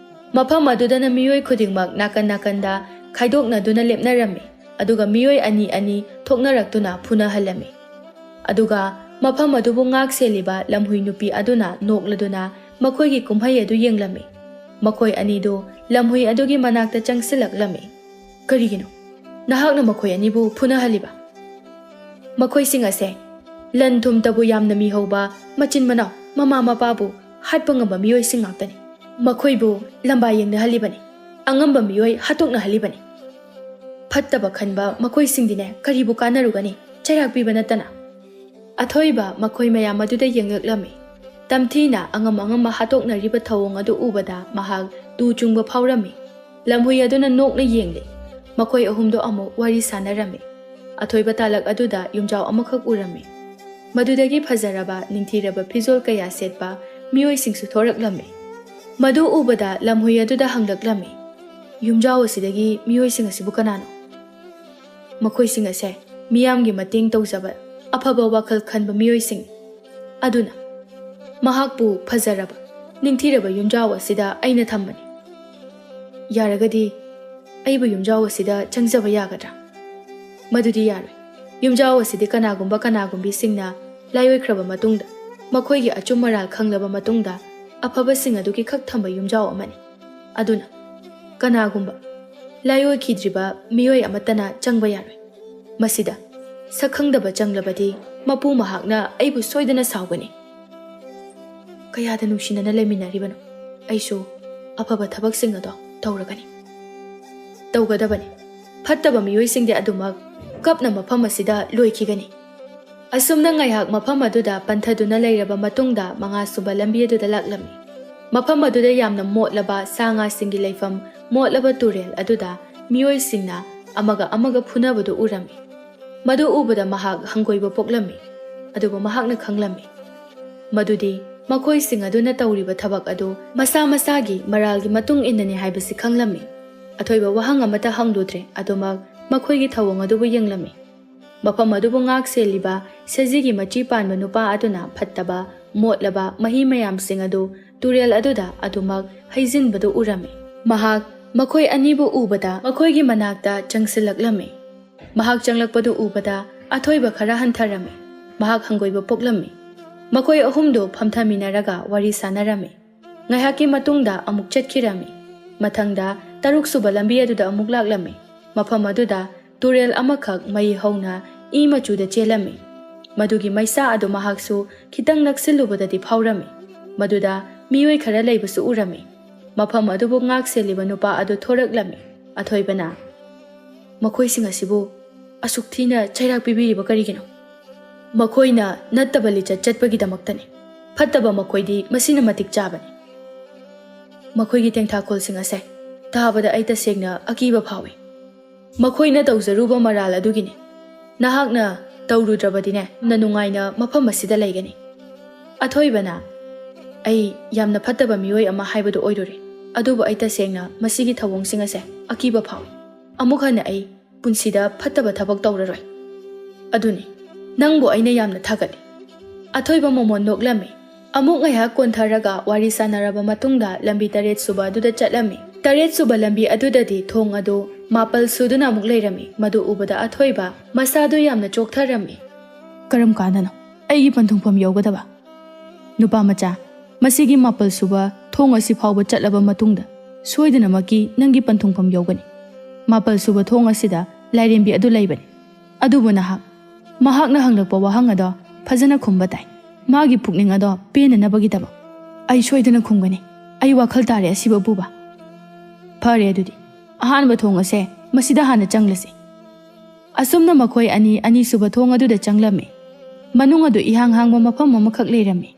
ꯃꯐꯝ ꯑꯗꯨꯗꯅ ꯃꯤꯑꯣꯏ ꯈꯨꯗꯤꯡꯃꯛ ꯅꯥꯀꯟ ꯅꯥꯀꯟꯗ ꯈꯥꯏꯗꯣꯛꯅꯗꯨꯅ ꯂꯦꯞꯅꯔꯝꯃꯤ, ꯑꯗꯨꯒ ꯃꯤꯑꯣꯏ ꯑꯅꯤ ꯑꯅꯤ ꯊꯣꯛꯅꯔꯛꯇꯨꯅ ꯐꯨꯅꯍꯜꯂꯝꯃꯤ꯫ ꯑꯗꯨꯒ ꯃꯐꯝ ꯑꯗꯨꯕꯨ ꯉꯥꯛ ꯁꯦꯜꯂꯤꯕ ꯂꯝꯍꯨꯏ ꯅꯨꯄꯤ ꯑꯗꯨꯅ ꯅꯣꯛꯂꯗꯨꯅ ꯃꯈꯣꯏꯒꯤ ꯀꯨꯝꯍꯩ ꯑꯗꯨ ꯌꯦꯡꯂꯝꯃꯤ꯫ ꯃꯈꯣꯏ ꯑꯅꯤꯗꯨ ꯂꯝꯍꯨꯏ ꯑꯗꯨꯒꯤ ꯃꯅꯥꯛꯇ ꯆꯪꯁꯤꯜꯂꯛꯂꯝꯃꯤ꯫ "ꯀꯔꯤꯒꯤꯅꯣ ꯅꯍꯥꯛꯅ ꯃꯈꯣꯏ ꯑꯅꯤꯕꯨ ꯐꯨꯅꯍꯜꯂꯤꯕ?" "ꯃꯈꯣꯏꯁꯤꯡ ꯑꯁꯦ ꯂꯟ ꯊꯨꯝꯇꯕꯨ ꯌꯥꯝꯅ ꯃꯤꯍꯧꯕ, ꯃꯆꯤꯟ ꯃꯅꯥꯎ, ꯃꯃꯥ ꯃꯄꯥꯕꯨ ꯍꯥꯠꯄ ꯉꯝꯕ ꯃꯤꯑꯣꯏꯁꯤꯡ ꯉꯥꯛꯇꯅꯤ꯫ ꯃꯈꯣꯏꯕꯨ ꯂꯝꯕꯥ ꯌꯦꯡꯅꯍꯜꯂꯤꯕꯅꯤ, ꯑꯉꯝꯕ ꯃꯤꯑꯣꯏ ꯍꯥꯠꯇꯣꯛꯅꯍꯜꯂꯤꯕꯅꯤ꯫ ꯐꯠꯇꯕ ꯈꯟꯕ ꯃꯈꯣꯏꯁꯤꯡꯗꯤꯅꯦ ꯀꯔꯤꯕꯨ ꯀꯥꯟꯅꯔꯨꯒꯅꯤ, ꯆꯩꯔꯥꯛ ꯄꯤꯕ ꯅꯠꯇꯅ?" ꯑꯊꯣꯏꯕ ꯃꯈꯣꯏ ꯃꯌꯥꯝ ꯑꯗꯨꯗ ꯌꯦꯡꯂꯛꯂꯝꯃꯤ꯫ ꯇꯝꯊꯤꯅ ꯑꯉꯝ ꯑꯉꯝꯕ ꯍꯥꯠꯇꯣꯛꯅꯔꯤꯕ ꯊꯧꯑꯣꯡ ꯑꯗꯨ ꯎꯕꯗ ꯃꯍꯥꯛ ꯇꯨ ꯆꯨꯡꯕ ꯐꯥꯎꯔꯝꯃꯤ꯫ ꯂꯝꯍꯨꯏ ꯑꯗꯨꯅ ꯅꯣꯛꯅ ꯌꯦꯡꯂꯤ꯫ ꯃꯈꯣꯏ ꯑꯍꯨꯝꯗꯣ ꯑꯃꯨꯛ ꯋꯥꯔꯤ ꯁꯥꯟꯅꯔꯝꯃꯤ꯫ ꯑꯊꯣꯏꯕ ꯇꯥꯂꯛ ꯑꯗꯨꯗ ꯌꯨꯝꯖꯥꯎ ꯑꯃꯈꯛ ꯎꯔꯝꯃꯤ꯫ ꯃꯗꯨꯗꯒꯤ ꯐꯖꯔꯕ, ꯅꯤꯡꯊꯤꯔꯕ ꯐꯤꯖꯣꯜ ꯀꯌꯥ ꯁꯦꯠꯄ ꯃꯤꯑꯣꯏꯁꯤꯡꯁꯨ ꯊꯣꯔꯛꯂꯝꯃꯤ꯫ ꯃꯗꯨ ꯎꯕꯗ ꯂꯝꯍꯨꯏ ꯑꯗꯨꯗ ꯍꯪꯂꯛꯂꯝꯃꯤ, "ꯌꯨꯝꯖꯥꯎ ꯑꯁꯤꯗꯒꯤ ꯃꯤꯑꯣꯏꯁꯤꯡ ꯑꯁꯤꯕꯨ ꯀꯅꯥꯅꯣ?" "ꯃꯈꯣꯏꯁꯤꯡ ꯑꯁꯦ ꯃꯤꯌꯥꯝꯒꯤ ꯃꯇꯦꯡ ꯇꯧꯖꯕ, ꯑꯐꯕ ꯋꯥꯈꯜ ꯈꯟꯕ ꯃꯤꯑꯣꯏꯁꯤꯡꯅꯤ꯫ ꯑꯗꯨꯅ ꯃꯍꯥꯛꯄꯨ ꯐꯖꯔꯕ, ꯅꯤꯡꯊꯤꯔꯕ ꯌꯨꯝꯖꯥꯎ ꯑꯁꯤꯗ ꯑꯩꯅ ꯊꯝꯕꯅꯤ꯫ ꯌꯥꯔꯒꯗꯤ ꯑꯩꯕꯨ ꯌꯨꯝꯖꯥꯎ ꯑꯁꯤꯗ ꯆꯪꯖꯕ ꯌꯥꯒꯗ꯭ꯔꯥ?" "ꯃꯗꯨꯗꯤ ꯌꯥꯔꯣꯏ꯫ ꯌꯨꯝꯖꯥꯎ ꯑꯁꯤꯗꯤ ꯀꯅꯥꯒꯨꯝꯕ ꯀꯅꯥꯒꯨꯝꯕꯤꯁꯤꯡꯅ ꯂꯥꯏꯑꯣꯏꯈ꯭ꯔꯕ ꯃꯇꯨꯡꯗ, ꯃꯈꯣꯏꯒꯤ ꯑꯆꯨꯝ ꯑꯔꯥꯜ ꯈꯪꯂꯕ ꯃꯇꯨꯡꯗ, ꯑꯐꯕꯁꯤꯡ ꯑꯗꯨꯒꯤ ꯈꯛ ꯊꯝꯕ ꯌꯨꯝꯖꯥꯎ ꯑꯃꯅꯤ꯫ ꯑꯗꯨꯅ ꯀꯅꯥꯒꯨꯝꯕ ꯂꯥꯏꯑꯣꯏꯈꯤꯗ꯭ꯔꯤꯕ ꯃꯤꯑꯣꯏ ꯑꯃꯠꯇꯅ ꯆꯪꯕ ꯌꯥꯔꯣꯏ꯫ ꯃꯁꯤꯗ ꯁꯛꯈꯪꯗꯕ ꯆꯪꯂꯕꯗꯤ ꯃꯄꯨ ꯃꯍꯥꯛꯅ ꯑꯩꯕꯨ ꯁꯣꯏꯗꯅ ꯁꯥꯎꯒꯅꯤ꯫ ꯀꯌꯥꯗ ꯅꯨꯡꯁꯤꯅꯅ ꯂꯩꯃꯤꯟꯅꯔꯤꯕꯅꯣ꯫ ꯑꯩꯁꯨ ꯑꯐꯕ ꯊꯕꯛꯁꯤꯡ ꯑꯗꯣ ꯇꯧꯔꯒꯅꯤ꯫ ꯇꯧꯒꯗꯕꯅꯤ꯫ ꯐꯠꯇꯕ ꯃꯤꯑꯣꯏꯁꯤꯡꯗꯤ ꯑꯗꯨꯃꯛ ꯀꯞꯅ ꯃꯐꯝ ꯑꯁꯤꯗ ꯂꯣꯏꯈꯤꯒꯅꯤ꯫ ꯑꯁꯨꯝꯅ ꯉꯥꯏꯍꯥꯛ ꯃꯐꯝ ꯑꯗꯨꯗ ꯄꯟꯊꯗꯨꯅ ꯂꯩꯔꯕ ꯃꯇꯨꯡꯗ ꯃꯉꯥꯁꯨꯕ ꯂꯝꯕꯤ ꯑꯗꯨꯗ ꯂꯥꯛꯂꯝꯃꯤ꯫ ꯃꯐꯝ ꯑꯗꯨꯗ ꯌꯥꯝꯅ ꯃꯣꯠꯂꯕ ꯁꯥ ꯉꯥꯁꯤꯡꯒꯤ ꯂꯩꯐꯝ, ꯃꯣꯠꯂꯕ ꯇꯨꯔꯦꯜ ꯑꯗꯨꯗ ꯃꯤꯑꯣꯏꯁꯤꯡꯅ ꯑꯃꯒ ꯑꯃꯒ ꯐꯨꯅꯕꯗꯨ ꯎꯔꯝꯃꯤ꯫ ꯃꯗꯨ ꯎꯕꯗ ꯃꯍꯥꯛ ꯍꯪꯒꯣꯏꯕ ꯄꯣꯛꯂꯝꯃꯤ, ꯑꯗꯨꯕꯨ ꯃꯍꯥꯛꯅ ꯈꯪꯂꯝꯃꯤ ꯃꯗꯨꯗꯤ ꯃꯈꯣꯏꯁꯤꯡ ꯑꯗꯨꯅ ꯇꯧꯔꯤꯕ ꯊꯕꯛ ꯑꯗꯨ ꯃꯁꯥ ꯃꯁꯥꯒꯤ ꯃꯔꯥꯜꯒꯤ ꯃꯇꯨꯡ ꯏꯟꯅꯅꯤ ꯍꯥꯏꯕꯁꯤ ꯈꯪꯂꯝꯃꯤ꯫ ꯑꯊꯣꯏꯕ ꯋꯥꯍꯪ ꯑꯃꯠꯇ ꯍꯪꯂꯨꯗ꯭ꯔꯦ, ꯑꯗꯨꯃꯛ ꯃꯈꯣꯏꯒꯤ ꯊꯧꯑꯣꯡ ꯑꯗꯨꯕꯨ ꯌꯦꯡꯂꯝꯃꯤ꯫ ꯃꯐꯝ ꯑꯗꯨꯕꯨ ꯉꯥꯛ ꯁꯦꯜꯂꯤꯕ ꯁꯖꯤꯒꯤ ꯃꯆꯤ ꯄꯥꯟꯕ ꯅꯨꯄꯥ ꯑꯗꯨꯅ ꯐꯠꯇꯕ, ꯃꯣꯠꯂꯕ ꯃꯍꯤ ꯃꯌꯥꯝꯁꯤꯡ ꯑꯗꯨ ꯇꯨꯔꯦꯜ ꯑꯗꯨꯗ ꯑꯗꯨꯃꯛ ꯍꯩꯖꯤꯟꯕꯗꯨ ꯎꯔꯝꯃꯤ꯫ ꯃꯍꯥꯛ ꯃꯈꯣꯏ ꯑꯅꯤꯕꯨ ꯎꯕꯗ ꯃꯈꯣꯏꯒꯤ ꯃꯅꯥꯛꯇ ꯆꯪꯁꯤꯜꯂꯛꯂꯝꯃꯤ꯫ ꯃꯍꯥꯛ ꯆꯪꯂꯛꯄꯗꯨ ꯎꯕꯗ ꯑꯊꯣꯏꯕ ꯈꯔ ꯍꯟꯊꯔꯝꯃꯤ꯫ ꯃꯍꯥꯛ ꯍꯪꯒꯣꯏꯕ ꯄꯣꯛꯂꯝꯃꯤ꯫ ꯃꯈꯣꯏ ꯑꯍꯨꯝꯗꯨ ꯐꯝꯊꯃꯤꯟꯅꯔꯒ ꯋꯥꯔꯤ ꯁꯥꯟꯅꯔꯝꯃꯤ꯫ ꯉꯥꯏꯍꯥꯛꯀꯤ ꯃꯇꯨꯡꯗ ꯑꯃꯨꯛ ꯆꯠꯈꯤꯔꯝꯃꯤ꯫ ꯃꯊꯪꯗ ꯇꯔꯨꯛ ꯁꯨꯕ ꯂꯝꯕꯤ ꯑꯗꯨꯗ ꯑꯃꯨꯛ ꯂꯥꯛꯂꯝꯃꯤ꯫ ꯃꯐꯝ ꯑꯗꯨꯗ ꯇꯨꯔꯦꯜ ꯑꯃꯈꯛ ꯃꯩ ꯍꯧꯅ ꯏ ꯃꯆꯨꯗ ꯆꯦꯜꯂꯝꯃꯤ꯫ ꯃꯗꯨꯒꯤ ꯃꯩꯁꯥ ꯑꯗꯨ ꯃꯍꯥꯛꯁꯨ ꯈꯤꯇꯪ ꯅꯛꯁꯤꯜꯂꯨꯕꯗꯗꯤ ꯐꯥꯎꯔꯝꯃꯤ꯫ ꯃꯗꯨꯗ ꯃꯤꯑꯣꯏ ꯈꯔ ꯂꯩꯕꯁꯨ ꯎꯔꯝꯃꯤ꯫ ꯃꯐꯝ ꯑꯗꯨꯕꯨ ꯉꯥꯛ ꯁꯦꯜꯂꯤꯕ ꯅꯨꯄꯥ ꯑꯗꯨ ꯊꯣꯔꯛꯂꯝꯃꯤ꯫ ꯑꯊꯣꯏꯕꯅ, "ꯃꯈꯣꯏꯁꯤꯡ ꯑꯁꯤꯕꯨ ꯑꯁꯨꯛ ꯊꯤꯅ ꯆꯩꯔꯥꯛ ꯄꯤꯕꯤꯔꯤꯕ ꯀꯔꯤꯒꯤꯅꯣ? ꯃꯈꯣꯏꯅ ꯅꯠꯇꯕ ꯂꯤꯆꯠ ꯆꯠꯄꯒꯤꯗꯃꯛꯇꯅꯤ꯫ ꯐꯠꯇꯕ ꯃꯈꯣꯏꯗꯤ ꯃꯁꯤꯅ ꯃꯇꯤꯛ ꯆꯥꯕꯅꯤ꯫ ꯃꯈꯣꯏꯒꯤ ꯇꯦꯡꯊꯥꯈꯣꯜꯁꯤꯡ ꯑꯁꯦ ꯇꯥꯕꯗ ꯑꯩ ꯇꯁꯦꯡꯅ ꯑꯀꯤꯕ ꯐꯥꯎꯏ꯫ ꯃꯈꯣꯏꯅ ꯇꯧꯖꯔꯨꯕ ꯃꯔꯥꯜ ꯑꯗꯨꯒꯤꯅꯤ꯫ ꯅꯍꯥꯛꯅ ꯇꯧꯔꯨꯗ꯭ꯔꯕꯗꯤꯅꯦ, ꯌꯥꯝꯅ ꯅꯨꯡꯉꯥꯏꯅ ꯃꯐꯝ ꯑꯁꯤꯗ ꯂꯩꯒꯅꯤ꯫" ꯑꯊꯣꯏꯕꯅ, "ꯑꯩ ꯌꯥꯝꯅ ꯐꯠꯇꯕ ꯃꯤꯑꯣꯏ ꯑꯃ ꯍꯥꯏꯕꯗꯨ ꯑꯣꯏꯔꯨꯔꯦ, ꯑꯗꯨꯕꯨ ꯑꯩ ꯇꯁꯦꯡꯅ ꯃꯁꯤꯒꯤ ꯊꯧꯑꯣꯡꯁꯤꯡ ꯑꯁꯦ ꯑꯀꯤꯕ ꯐꯥꯎꯏ꯫ ꯑꯃꯨꯛ ꯍꯟꯅ ꯑꯩ ꯄꯨꯟꯁꯤꯗ ꯐꯠꯇꯕ ꯊꯕꯛ ꯇꯧꯔꯔꯣꯏ꯫ ꯑꯗꯨꯅꯤ, ꯅꯪꯕꯨ ꯑꯩꯅ ꯌꯥꯝꯅ ꯊꯥꯒꯠꯂꯤ꯫" ꯑꯊꯣꯏꯕ ꯃꯣꯃꯣꯟ ꯅꯣꯛꯂꯝꯃꯤ꯫ ꯑꯃꯨꯛ ꯉꯥꯏꯍꯥꯛ ꯀꯣꯟꯊꯔꯒ ꯋꯥꯔꯤ ꯁꯥꯟꯅꯔꯕ ꯃꯇꯨꯡꯗ ꯂꯝꯕꯤ ꯇꯔꯦꯠ ꯁꯨꯕ ꯑꯗꯨꯗ ꯆꯠꯂꯝꯃꯤ꯫ ꯇꯔꯦꯠ ꯁꯨꯕ ꯂꯝꯕꯤ ꯑꯗꯨꯗꯗꯤ ꯊꯣꯡ ꯑꯗꯨ ꯃꯥꯄꯜ ꯁꯨꯗꯨꯅ ꯑꯃꯨꯛ ꯂꯩꯔꯝꯃꯤ꯫ ꯃꯗꯨ ꯎꯕꯗ ꯑꯊꯣꯏꯕ ꯃꯁꯥꯗꯨ ꯌꯥꯝꯅ ꯆꯣꯛꯊꯔꯝꯃꯤ꯫ "ꯀꯔꯝ ꯀꯥꯟꯗꯅꯣ ꯑꯩꯒꯤ ꯄꯟꯊꯨꯡꯐꯝ ꯌꯧꯒꯗꯕ? ꯅꯨꯄꯥ ꯃꯆꯥ, ꯃꯁꯤꯒꯤ ꯃꯥꯄꯜ ꯁꯨꯕ ꯊꯣꯡ ꯑꯁꯤ ꯐꯥꯎꯕ ꯆꯠꯂꯕ ꯃꯇꯨꯡꯗ ꯁꯣꯏꯗꯅꯃꯛꯀꯤ ꯅꯪꯒꯤ ꯄꯟꯊꯨꯡꯐꯝ ꯌꯧꯒꯅꯤ꯫ ꯃꯥꯄꯜ ꯁꯨꯕ ꯊꯣꯡ ꯑꯁꯤꯗ ꯂꯥꯏꯔꯦꯝꯕꯤ ꯑꯗꯨ ꯂꯩꯕꯅꯤ꯫ ꯑꯗꯨꯕꯨ ꯅꯍꯥꯛ ꯃꯍꯥꯛꯅ ꯍꯪꯂꯛꯄ ꯋꯥꯍꯪ ꯑꯗꯣ ꯐꯖꯅ ꯈꯨꯝꯕ ꯇꯥꯏ꯫ ꯃꯥꯒꯤ ꯄꯨꯛꯅꯤꯡ ꯑꯗꯣ ꯄꯦꯟꯅꯅꯕꯒꯤꯗꯃꯛ꯫ ꯑꯩ ꯁꯣꯏꯗꯅ ꯈꯨꯝꯒꯅꯤ꯫ ꯑꯩ ꯋꯥꯈꯜ ꯇꯥꯔꯦ ꯑꯁꯤꯕ ꯑꯄꯨꯕ꯫ ꯐꯔꯦ ꯑꯗꯨꯗꯤ, ꯑꯍꯥꯟꯕ ꯊꯣꯡ ꯑꯁꯦ "ꯃꯁꯤꯗ ꯍꯥꯟꯅ ꯆꯪꯂꯁꯤ꯫" ꯑꯁꯨꯝꯅ ꯃꯈꯣꯏ ꯑꯅꯤ ꯑꯅꯤꯁꯨꯕ ꯊꯣꯡ ꯑꯗꯨꯗ ꯆꯪꯂꯝꯃꯤ꯫ ꯃꯅꯨꯡ ꯑꯗꯨ ꯏꯍꯥꯡ ꯍꯥꯡꯕ ꯃꯐꯝ ꯑꯃꯈꯛ ꯂꯩꯔꯝꯃꯤ꯫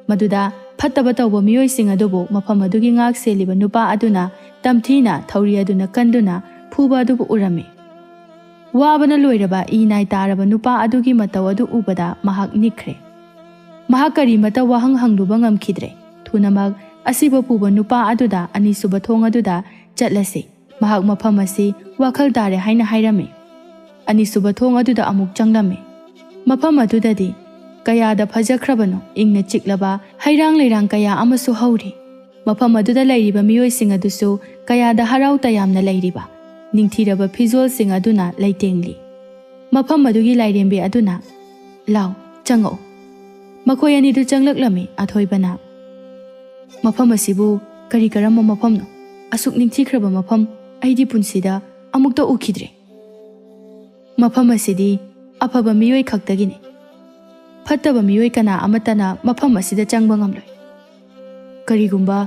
ꯃꯗꯨꯗ ꯐꯠꯇꯕ ꯇꯧꯕ ꯃꯤꯑꯣꯏꯁꯤꯡ ꯑꯗꯨꯕꯨ ꯃꯐꯝ ꯑꯗꯨꯒꯤ ꯉꯥꯛ ꯁꯦꯜꯂꯤꯕ ꯅꯨꯄꯥ ꯑꯗꯨꯅ ꯇꯝꯊꯤꯅ ꯊꯧꯔꯤ ꯑꯗꯨꯅ ꯀꯟꯗꯨꯅ ꯐꯨꯕ ꯑꯗꯨꯕꯨ ꯎꯔꯝꯃꯤ꯫ ꯋꯥꯕꯅ ꯂꯣꯏꯔꯕ ꯏ ꯅꯥꯏ ꯇꯥꯔꯕ ꯅꯨꯄꯥ ꯑꯗꯨꯒꯤ ꯃꯇꯧ ꯑꯗꯨ ꯎꯕꯗ ꯃꯍꯥꯛ ꯅꯤꯛꯈ꯭ꯔꯦ꯫ ꯃꯍꯥꯛ ꯀꯔꯤꯃꯠꯇ ꯋꯥꯍꯪ ꯍꯪꯂꯨꯕ ꯉꯝꯈꯤꯗ꯭ꯔꯦ꯫ ꯊꯨꯅꯃꯛ ꯑꯁꯤꯕ ꯄꯨꯕ ꯅꯨꯄꯥ ꯑꯗꯨꯗ ꯑꯅꯤꯁꯨꯕ ꯊꯣꯡ ꯑꯗꯨꯗ ꯆꯠꯂꯁꯤ꯫ ꯃꯍꯥꯛ ꯃꯐꯝ ꯑꯁꯤ ꯋꯥꯈꯜ ꯇꯥꯔꯦ ꯍꯥꯏꯅ ꯍꯥꯏꯔꯝꯃꯤ꯫ ꯑꯅꯤꯁꯨꯕ ꯊꯣꯡ ꯑꯗꯨꯗ ꯑꯃꯨꯛ ꯆꯪꯂꯝꯃꯤ꯫ ꯃꯐꯝ ꯑꯗꯨꯗꯗꯤ ꯀꯌꯥꯗ ꯐꯖꯈ꯭ꯔꯕꯅꯣ, ꯏꯪꯅ ꯆꯤꯛꯂꯕ ꯍꯩꯔꯥꯡ ꯂꯩꯔꯥꯡ ꯀꯌꯥ ꯑꯃꯁꯨ ꯍꯧꯔꯤ꯫ ꯃꯐꯝ ꯑꯗꯨꯗ ꯂꯩꯔꯤꯕ ꯃꯤꯑꯣꯏꯁꯤꯡ ꯑꯗꯨꯁꯨ ꯀꯌꯥꯗ ꯍꯔꯥꯎ ꯇꯌꯥꯝꯅ ꯂꯩꯔꯤꯕ꯫ ꯅꯤꯡꯊꯤꯔꯕ ꯐꯤꯖꯣꯜꯁꯤꯡ ꯑꯗꯨꯅ ꯂꯩꯇꯦꯡꯂꯤ꯫ ꯃꯐꯝ ꯑꯗꯨꯒꯤ ꯂꯥꯏꯔꯦꯝꯕꯤ ꯑꯗꯨꯅ, "ꯂꯥꯎ, ꯆꯪꯉꯛꯎ꯫" ꯃꯈꯣꯏ ꯑꯅꯤꯗꯨ ꯆꯪꯂꯛꯂꯝꯃꯤ꯫ ꯑꯊꯣꯏꯕꯅ, "ꯃꯐꯝ ꯑꯁꯤꯕꯨ ꯀꯔꯤ ꯀꯔꯝꯕ ꯃꯐꯝꯅꯣ? ꯑꯁꯨꯛ ꯅꯤꯡꯊꯤꯈ꯭ꯔꯕ ꯃꯐꯝ ꯑꯩꯗꯤ ꯄꯨꯟꯁꯤꯗ ꯑꯃꯨꯛꯇ ꯎꯈꯤꯗ꯭ꯔꯤ꯫ ꯃꯐꯝ ꯑꯁꯤꯗꯤ ꯑꯐꯕ ꯃꯤꯑꯣꯏ ꯈꯛꯇꯒꯤꯅꯤ꯫ ꯐꯠꯇꯕ ꯃꯤꯑꯣꯏ ꯀꯅꯥ ꯑꯃꯠꯇꯅ ꯃꯐꯝ ꯑꯁꯤꯗ ꯆꯪꯕ ꯉꯝꯂꯣꯏ꯫ ꯀꯔꯤꯒꯨꯝꯕ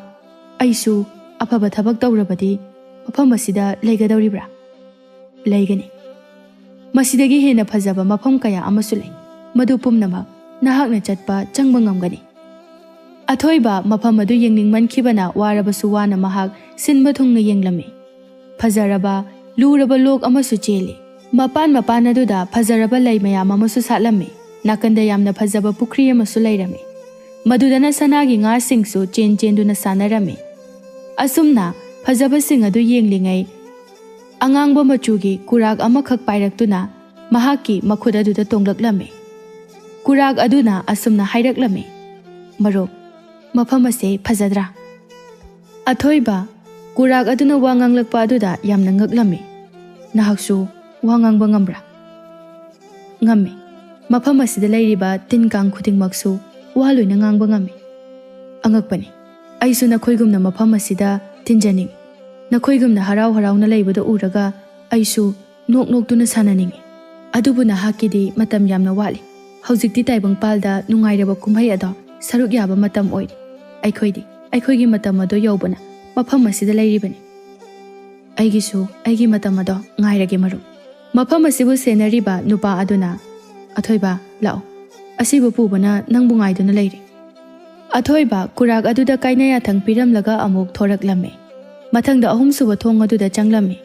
ꯑꯩꯁꯨ ꯑꯐꯕ ꯊꯕꯛ ꯇꯧꯔꯕꯗꯤ ꯃꯐꯝ ꯑꯁꯤꯗ ꯂꯩꯒꯗꯧꯔꯤꯕ꯭ꯔꯥ? ꯂꯩꯒꯅꯤ꯫ ꯃꯁꯤꯗꯒꯤ ꯍꯦꯟꯅ ꯐꯖꯕ ꯃꯐꯝ ꯀꯌꯥ ꯑꯃꯁꯨ ꯂꯩ꯫ ꯃꯗꯨ ꯄꯨꯝꯅꯃꯛ ꯅꯍꯥꯛꯅ ꯆꯠꯄ ꯆꯪꯕ ꯉꯝꯒꯅꯤ꯫" ꯑꯊꯣꯏꯕ ꯃꯐꯝ ꯑꯗꯨ ꯌꯦꯡꯅꯤꯡꯃꯟꯈꯤꯕꯅ ꯋꯥꯔꯕꯁꯨ ꯋꯥꯅ ꯃꯍꯥꯛ ꯁꯤꯟꯕ ꯊꯨꯡꯅ ꯌꯦꯡꯂꯝꯃꯤ꯫ ꯐꯖꯔꯕ, ꯂꯨꯔꯕ ꯂꯣꯛ ꯑꯃꯁꯨ ꯆꯦꯜꯂꯤ꯫ ꯃꯄꯥꯟ ꯃꯄꯥꯟ ꯑꯗꯨꯗ ꯐꯖꯔꯕ ꯂꯩ ꯃꯌꯥꯝ ꯑꯃꯁꯨ ꯁꯥꯠꯂꯝꯃꯤ꯫ ꯅꯥꯀꯟꯗ ꯌꯥꯝꯅ ꯐꯖꯕ ꯄꯨꯈ꯭ꯔꯤ ꯑꯃꯁꯨ ꯂꯩꯔꯝꯃꯤ꯫ ꯃꯗꯨꯗꯅ ꯁꯅꯥꯒꯤ ꯉꯥꯁꯤꯡꯁꯨ ꯆꯦꯟ ꯆꯦꯟꯗꯨꯅ ꯁꯥꯟꯅꯔꯝꯃꯤ꯫ ꯑꯁꯨꯝꯅ ꯐꯖꯕꯁꯤꯡ ꯑꯗꯨ ꯌꯦꯡꯂꯤꯉꯩ, ꯑꯉꯥꯡꯕ ꯃꯆꯨꯒꯤ ꯀꯨꯔꯥꯛ ꯑꯃꯈꯛ ꯄꯥꯏꯔꯛꯇꯨꯅ ꯃꯍꯥꯛꯀꯤ ꯃꯈꯨꯠ ꯑꯗꯨꯗ ꯇꯣꯡꯂꯛꯂꯝꯃꯤ꯫ ꯀꯨꯔꯥꯛ ꯑꯗꯨꯅ ꯑꯁꯨꯝꯅ ꯍꯥꯏꯔꯛꯂꯝꯃꯤ, "ꯃꯔꯨꯞ, ꯃꯐꯝ ꯑꯁꯦ ꯐꯖꯗ꯭ꯔꯥ?" ꯑꯊꯣꯏꯕ, ꯀꯨꯔꯥꯛ ꯑꯗꯨꯅ ꯋꯥ ꯉꯥꯡꯂꯛꯄ ꯑꯗꯨꯗ ꯌꯥꯝꯅ ꯉꯛꯂꯝꯃꯤ꯫ "ꯅꯍꯥꯛꯁꯨ ꯋꯥ ꯉꯥꯡꯕ ꯉꯝꯕ꯭ꯔꯥ?" "ꯉꯝꯃꯤ꯫ ꯃꯐꯝ ꯑꯁꯤꯗ ꯂꯩꯔꯤꯕ ꯇꯤꯟ ꯀꯥꯡ ꯈꯨꯗꯤꯡꯃꯛꯁꯨ ꯋꯥ ꯂꯣꯏꯅ ꯉꯥꯡꯕ ꯉꯝꯃꯤ꯫" "ꯑꯉꯛꯄꯅꯤ꯫ ꯑꯩꯁꯨ ꯅꯈꯣꯏꯒꯨꯝꯅ ꯃꯐꯝ ꯑꯁꯤꯗ ꯇꯤꯟꯖꯅꯤꯡꯏ꯫ ꯅꯈꯣꯏꯒꯨꯝꯅ ꯍꯔꯥꯎ ꯍꯔꯥꯎꯅ ꯂꯩꯕꯗꯨ ꯎꯔꯒ ꯑꯩꯁꯨ ꯅꯣꯛ ꯅꯣꯛꯇꯨꯅ ꯁꯥꯟꯅꯅꯤꯡꯏ꯫ ꯑꯗꯨꯕꯨ ꯅꯍꯥꯛꯀꯤꯗꯤ ꯃꯇꯝ ꯌꯥꯝꯅ ꯋꯥꯠꯂꯤ꯫ ꯍꯧꯖꯤꯛꯇꯤ ꯇꯥꯏꯕꯪꯄꯥꯜꯗ ꯅꯨꯡꯉꯥꯏꯔꯕ ꯀꯨꯝꯍꯩ ꯑꯗꯣ ꯁꯔꯨꯛ ꯌꯥꯕ ꯃꯇꯝ ꯑꯣꯏꯔꯤ꯫ ꯑꯩꯈꯣꯏꯗꯤ ꯑꯩꯈꯣꯏꯒꯤ ꯃꯇꯝ ꯑꯗꯣ ꯌꯧꯕꯅ ꯃꯐꯝ ꯑꯁꯤꯗ ꯂꯩꯔꯤꯕꯅꯤ꯫" "ꯑꯩꯒꯤꯁꯨ ꯑꯩꯒꯤ ꯃꯇꯝ ꯑꯗꯣ ꯉꯥꯏꯔꯒꯦ, ꯃꯔꯨꯞ"꯫ ꯃꯐꯝ ꯑꯁꯤꯕꯨ ꯁꯦꯟꯅꯔꯤꯕ ꯅꯨꯄꯥ ꯑꯗꯨꯅ, "ꯑꯊꯣꯏꯕ, ꯂꯥꯛꯑꯣ, ꯑꯁꯤꯕꯨ ꯄꯨꯕꯅ ꯅꯪꯕꯨ ꯉꯥꯏꯗꯨꯅ ꯂꯩꯔꯦ"꯫ ꯑꯊꯣꯏꯕ ꯀꯨꯔꯥꯛ ꯑꯗꯨꯗ ꯀꯥꯏꯅ ꯌꯥꯊꯪ ꯄꯤꯔꯝꯂꯒ ꯑꯃꯨꯛ ꯊꯣꯔꯛꯂꯝꯃꯤ꯫ ꯃꯊꯪꯗ ꯑꯍꯨꯝꯁꯨꯕ ꯊꯣꯡ ꯑꯗꯨꯗ ꯆꯪꯂꯝꯃꯤ꯫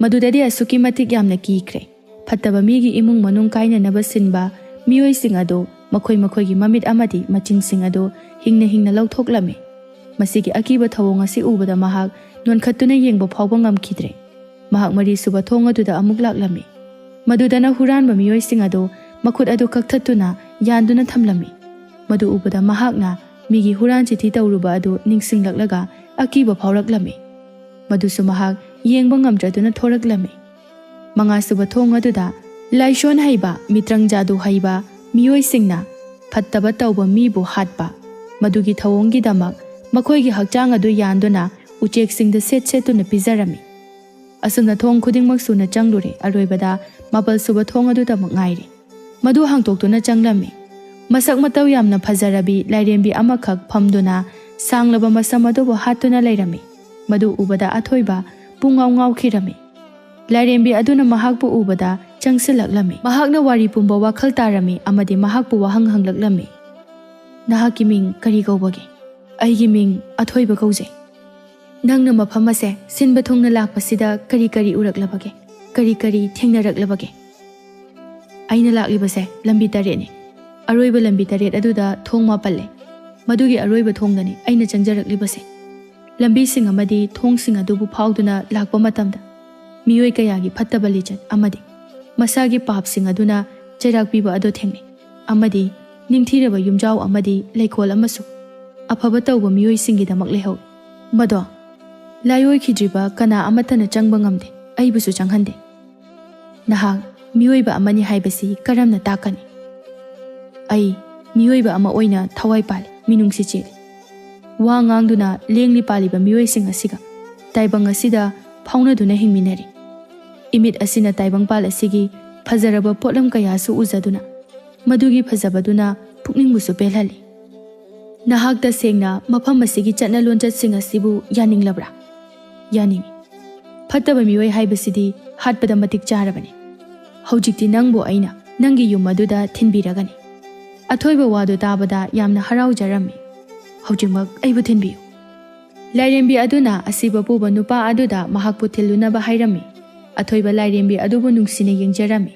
ꯃꯗꯨꯗꯗꯤ ꯑꯁꯨꯛꯀꯤ ꯃꯇꯤꯛ ꯌꯥꯝꯅ ꯀꯤꯈ꯭ꯔꯦ꯫ ꯐꯠꯇꯕ ꯃꯤꯒꯤ ꯏꯃꯨꯡ ꯃꯅꯨꯡ ꯀꯥꯏꯅꯅꯕ ꯁꯤꯟꯕ ꯃꯤꯑꯣꯏꯁꯤꯡ ꯑꯗꯨ ꯃꯈꯣꯏ ꯃꯈꯣꯏꯒꯤ ꯃꯃꯤꯠ ꯑꯃꯗꯤ ꯃꯆꯤꯟꯁꯤꯡ ꯑꯗꯨ ꯍꯤꯡꯅ ꯍꯤꯡꯅ ꯂꯧꯊꯣꯛꯂꯝꯃꯤ꯫ ꯃꯁꯤꯒꯤ ꯑꯀꯤꯕ ꯊꯧꯑꯣꯡ ꯑꯁꯤ ꯎꯕꯗ ꯃꯍꯥꯛ ꯅꯣꯟꯈꯠꯇꯨꯅ ꯌꯦꯡꯕ ꯐꯥꯎꯕ ꯉꯝꯈꯤꯗ꯭ꯔꯦ꯫ ꯃꯍꯥꯛ ꯃꯔꯤꯁꯨꯕ ꯊꯣꯡ ꯑꯗꯨꯗ ꯑꯃꯨꯛ ꯂꯥꯛꯂꯝꯃꯤ꯫ ꯃꯗꯨꯗꯅ ꯍꯨꯔꯥꯟꯕ ꯃꯤꯑꯣꯏꯁꯤꯡ ꯑꯗꯨ ꯃꯈꯨꯠ ꯑꯗꯨ ꯀꯛꯊꯠꯇꯨꯅ ꯌꯥꯟꯗꯨꯅ ꯊꯝꯂꯝꯃꯤ꯫ ꯃꯗꯨ ꯎꯕꯗ ꯃꯍꯥꯛꯅ ꯃꯤꯒꯤ ꯍꯨꯔꯥꯟ ꯆꯤꯊꯤ ꯇꯧꯔꯨꯕ ꯑꯗꯨ ꯅꯤꯡꯁꯤꯡꯂꯛꯂꯒ ꯑꯀꯤꯕ ꯐꯥꯎꯔꯛꯂꯝꯃꯤ꯫ ꯃꯗꯨꯁꯨ ꯃꯍꯥꯛ ꯌꯦꯡꯕ ꯉꯝꯗ꯭ꯔꯗꯨꯅ ꯊꯣꯔꯛꯂꯝꯃꯤ꯫ ꯃꯉꯥꯁꯨꯕ ꯊꯣꯡ ꯑꯗꯨꯗ ꯂꯥꯏꯁꯣꯟ ꯍꯩꯕ, ꯃꯤꯇ꯭ꯔꯪ ꯖꯥꯗꯨ ꯍꯩꯕ ꯃꯤꯑꯣꯏꯁꯤꯡꯅ ꯐꯠꯇꯕ ꯇꯧꯕ ꯃꯤꯕꯨ ꯍꯥꯠꯄ, ꯃꯗꯨꯒꯤ ꯊꯧꯑꯣꯡꯒꯤꯗꯃꯛ ꯃꯈꯣꯏꯒꯤ ꯍꯛꯆꯥꯡ ꯑꯗꯨ ꯌꯥꯟꯗꯨꯅ ꯎꯆꯦꯛꯁꯤꯡꯗ ꯁꯦꯠ ꯁꯦꯠꯇꯨꯅ ꯄꯤꯖꯔꯝꯃꯤ꯫ ꯑꯁꯨꯝꯅ ꯊꯣꯡ ꯈꯨꯗꯤꯡꯃꯛ ꯁꯨꯅ ꯆꯪꯂꯨꯔꯦ꯫ ꯑꯔꯣꯏꯕꯗ ꯃꯥꯄꯜ ꯁꯨꯕ ꯊꯣꯡ ꯑꯗꯨꯗꯃꯛ ꯉꯥꯏꯔꯦ꯫ ꯃꯗꯨ ꯍꯥꯡꯇꯣꯛꯇꯨꯅ ꯆꯪꯂꯝꯃꯤ꯫ ꯃꯁꯛ ꯃꯇꯧ ꯌꯥꯝꯅ ꯐꯖꯔꯕꯤ ꯂꯥꯏꯔꯦꯝꯕꯤ ꯑꯃꯈꯛ ꯐꯝꯗꯨꯅ ꯁꯥꯡꯂꯕ ꯃꯁꯝ ꯑꯗꯨꯕꯨ ꯍꯥꯠꯇꯨꯅ ꯂꯩꯔꯝꯃꯤ꯫ ꯃꯗꯨ ꯎꯕꯗ ꯑꯊꯣꯏꯕ ꯄꯨꯡꯉꯥꯎ ꯉꯥꯎꯈꯤꯔꯝꯃꯤ꯫ ꯂꯥꯏꯔꯦꯝꯕꯤ ꯑꯗꯨꯅ ꯃꯍꯥꯛꯄꯨ ꯎꯕꯗ ꯆꯪꯁꯤꯜꯂꯛꯂꯝꯃꯤ꯫ ꯃꯍꯥꯛꯅ ꯋꯥꯔꯤ ꯄꯨꯝꯕ ꯋꯥꯈꯜ ꯇꯥꯔꯝꯃꯤ ꯑꯃꯗꯤ ꯃꯍꯥꯛꯄꯨ ꯋꯥꯍꯪ ꯍꯪꯂꯛꯂꯝꯃꯤ꯫ "ꯅꯍꯥꯛꯀꯤ ꯃꯤꯡ ꯀꯔꯤ ꯀꯧꯕꯒꯦ?" "ꯑꯩꯒꯤ ꯃꯤꯡ ꯑꯊꯣꯏꯕ ꯀꯧꯖꯩ"꯫ "ꯅꯪꯅ ꯃꯐꯝ ꯑꯁꯦ ꯁꯤꯟꯕ ꯊꯨꯡꯅ ꯂꯥꯛꯄꯁꯤꯗ ꯀꯔꯤ ꯀꯔꯤ ꯎꯔꯛꯂꯕꯒꯦ? ꯀꯔꯤ ꯀꯔꯤ ꯊꯦꯡꯅꯔꯛꯂꯕꯒꯦ?" "ꯑꯩꯅ ꯂꯥꯛꯂꯤꯕꯁꯦ ꯂꯝꯕꯤ ꯇꯔꯦꯠꯅꯤ꯫ ꯑꯔꯣꯏꯕ ꯂꯝꯕꯤ ꯇꯔꯦꯠ ꯑꯗꯨꯗ ꯊꯣꯡ ꯃꯥꯄꯜ ꯂꯩ꯫ ꯃꯗꯨꯒꯤ ꯑꯔꯣꯏꯕ ꯊꯣꯡꯗꯅꯤ ꯑꯩꯅ ꯆꯪꯖꯔꯛꯂꯤꯕꯁꯦ꯫ ꯂꯝꯕꯤꯁꯤꯡ ꯑꯃꯗꯤ ꯊꯣꯡꯁꯤꯡ ꯑꯗꯨꯕꯨ ꯐꯥꯎꯗꯨꯅ ꯂꯥꯛꯄ ꯃꯇꯝꯗ ꯃꯤꯑꯣꯏ ꯀꯌꯥꯒꯤ ꯐꯠꯇꯕ ꯂꯤꯆꯠ ꯑꯃꯗꯤ ꯃꯁꯥꯒꯤ ꯄꯥꯞꯁꯤꯡ ꯑꯗꯨꯅ ꯆꯩꯔꯥꯛ ꯄꯤꯕ ꯑꯗꯨ ꯊꯦꯡꯅꯩ꯫ ꯑꯃꯗꯤ ꯅꯤꯡꯊꯤꯔꯕ ꯌꯨꯝꯖꯥꯎ ꯑꯃꯗꯤ ꯂꯩꯀꯣꯜ ꯑꯃꯁꯨ ꯑꯐꯕ ꯇꯧꯕ ꯃꯤꯑꯣꯏꯁꯤꯡꯒꯤꯗꯃꯛ ꯂꯩꯍꯧꯏ꯫ ꯃꯗꯣ ꯂꯥꯏꯑꯣꯏꯈꯤꯗ꯭ꯔꯤꯕ ꯀꯅꯥ ꯑꯃꯠꯇꯅ ꯆꯪꯕ ꯉꯝꯗꯦ, ꯑꯩꯕꯨꯁꯨ ꯆꯪꯍꯟꯗꯦ꯫ ꯅꯍꯥꯛ ꯃꯤꯑꯣꯏꯕ ꯑꯃꯅꯤ ꯍꯥꯏꯕꯁꯤ ꯀꯔꯝꯅ ꯇꯥꯛꯀꯅꯤ?" "ꯑꯩ ꯃꯤꯑꯣꯏꯕ ꯑꯃ ꯑꯣꯏꯅ ꯊꯋꯥꯏ ꯄꯥꯜꯂꯤ, ꯃꯤꯅꯨꯡꯁꯤ ꯆꯦꯜꯂꯤ꯫ ꯋꯥ ꯉꯥꯡꯗꯨꯅ ꯂꯦꯡꯂꯤ ꯄꯥꯜꯂꯤꯕ ꯃꯤꯑꯣꯏꯁꯤꯡ ꯑꯁꯤꯒ ꯇꯥꯏꯕꯪ ꯑꯁꯤꯗ ꯐꯥꯎꯅꯗꯨꯅ ꯍꯤꯡꯃꯤꯟꯅꯔꯤ꯫ ꯏꯃꯤꯠ ꯑꯁꯤꯅ ꯇꯥꯏꯕꯪꯄꯥꯜ ꯑꯁꯤꯒꯤ ꯐꯖꯔꯕ ꯄꯣꯠꯂꯝ ꯀꯌꯥꯁꯨ ꯎꯖꯗꯨꯅ ꯃꯗꯨꯒꯤ ꯐꯖꯕꯗꯨꯅ ꯄꯨꯛꯅꯤꯡꯕꯨꯁꯨ ꯄꯦꯜꯍꯜꯂꯤ꯫ ꯅꯍꯥꯛ ꯇꯁꯦꯡꯅ ꯃꯐꯝ ꯑꯁꯤꯒꯤ ꯆꯠꯅ ꯂꯣꯟꯆꯠꯁꯤꯡ ꯑꯁꯤꯕꯨ ꯌꯥꯅꯤꯡꯂꯕ꯭ꯔꯥ?" "ꯌꯥꯅꯤꯡꯏ"꯫ ꯐꯠꯇꯕ ꯃꯤꯑꯣꯏ ꯍꯥꯏꯕꯁꯤꯗꯤ ꯍꯥꯠꯄꯗ ꯃꯇꯤꯛ ꯆꯥꯔꯕꯅꯤ꯫ ꯍꯧꯖꯤꯛꯇꯤ ꯅꯪꯕꯨ ꯑꯩꯅ ꯅꯪꯒꯤ ꯌꯨꯝ ꯑꯗꯨꯗ ꯊꯤꯟꯕꯤꯔꯒꯅꯤ꯫ ꯑꯊꯣꯏꯕ ꯋꯥꯗꯨ ꯇꯥꯕꯗ ꯌꯥꯝꯅ ꯍꯔꯥꯎꯖꯔꯝꯃꯤ꯫ "ꯍꯧꯖꯤꯛꯃꯛ ꯑꯩꯕꯨ ꯊꯤꯟꯕꯤꯌꯨ꯫" ꯂꯥꯏꯔꯦꯝꯕꯤ ꯑꯗꯨꯅ ꯑꯁꯤꯕ ꯄꯨꯕ ꯅꯨꯄꯥ ꯑꯗꯨꯗ ꯃꯍꯥꯛꯄꯨ ꯊꯤꯜꯂꯨꯅꯕ ꯍꯥꯏꯔꯝꯃꯤ꯫ ꯑꯊꯣꯏꯕ ꯂꯥꯏꯔꯦꯝꯕꯤ ꯑꯗꯨꯕꯨ ꯅꯨꯡꯁꯤꯅ ꯌꯦꯡꯖꯔꯝꯃꯤ꯫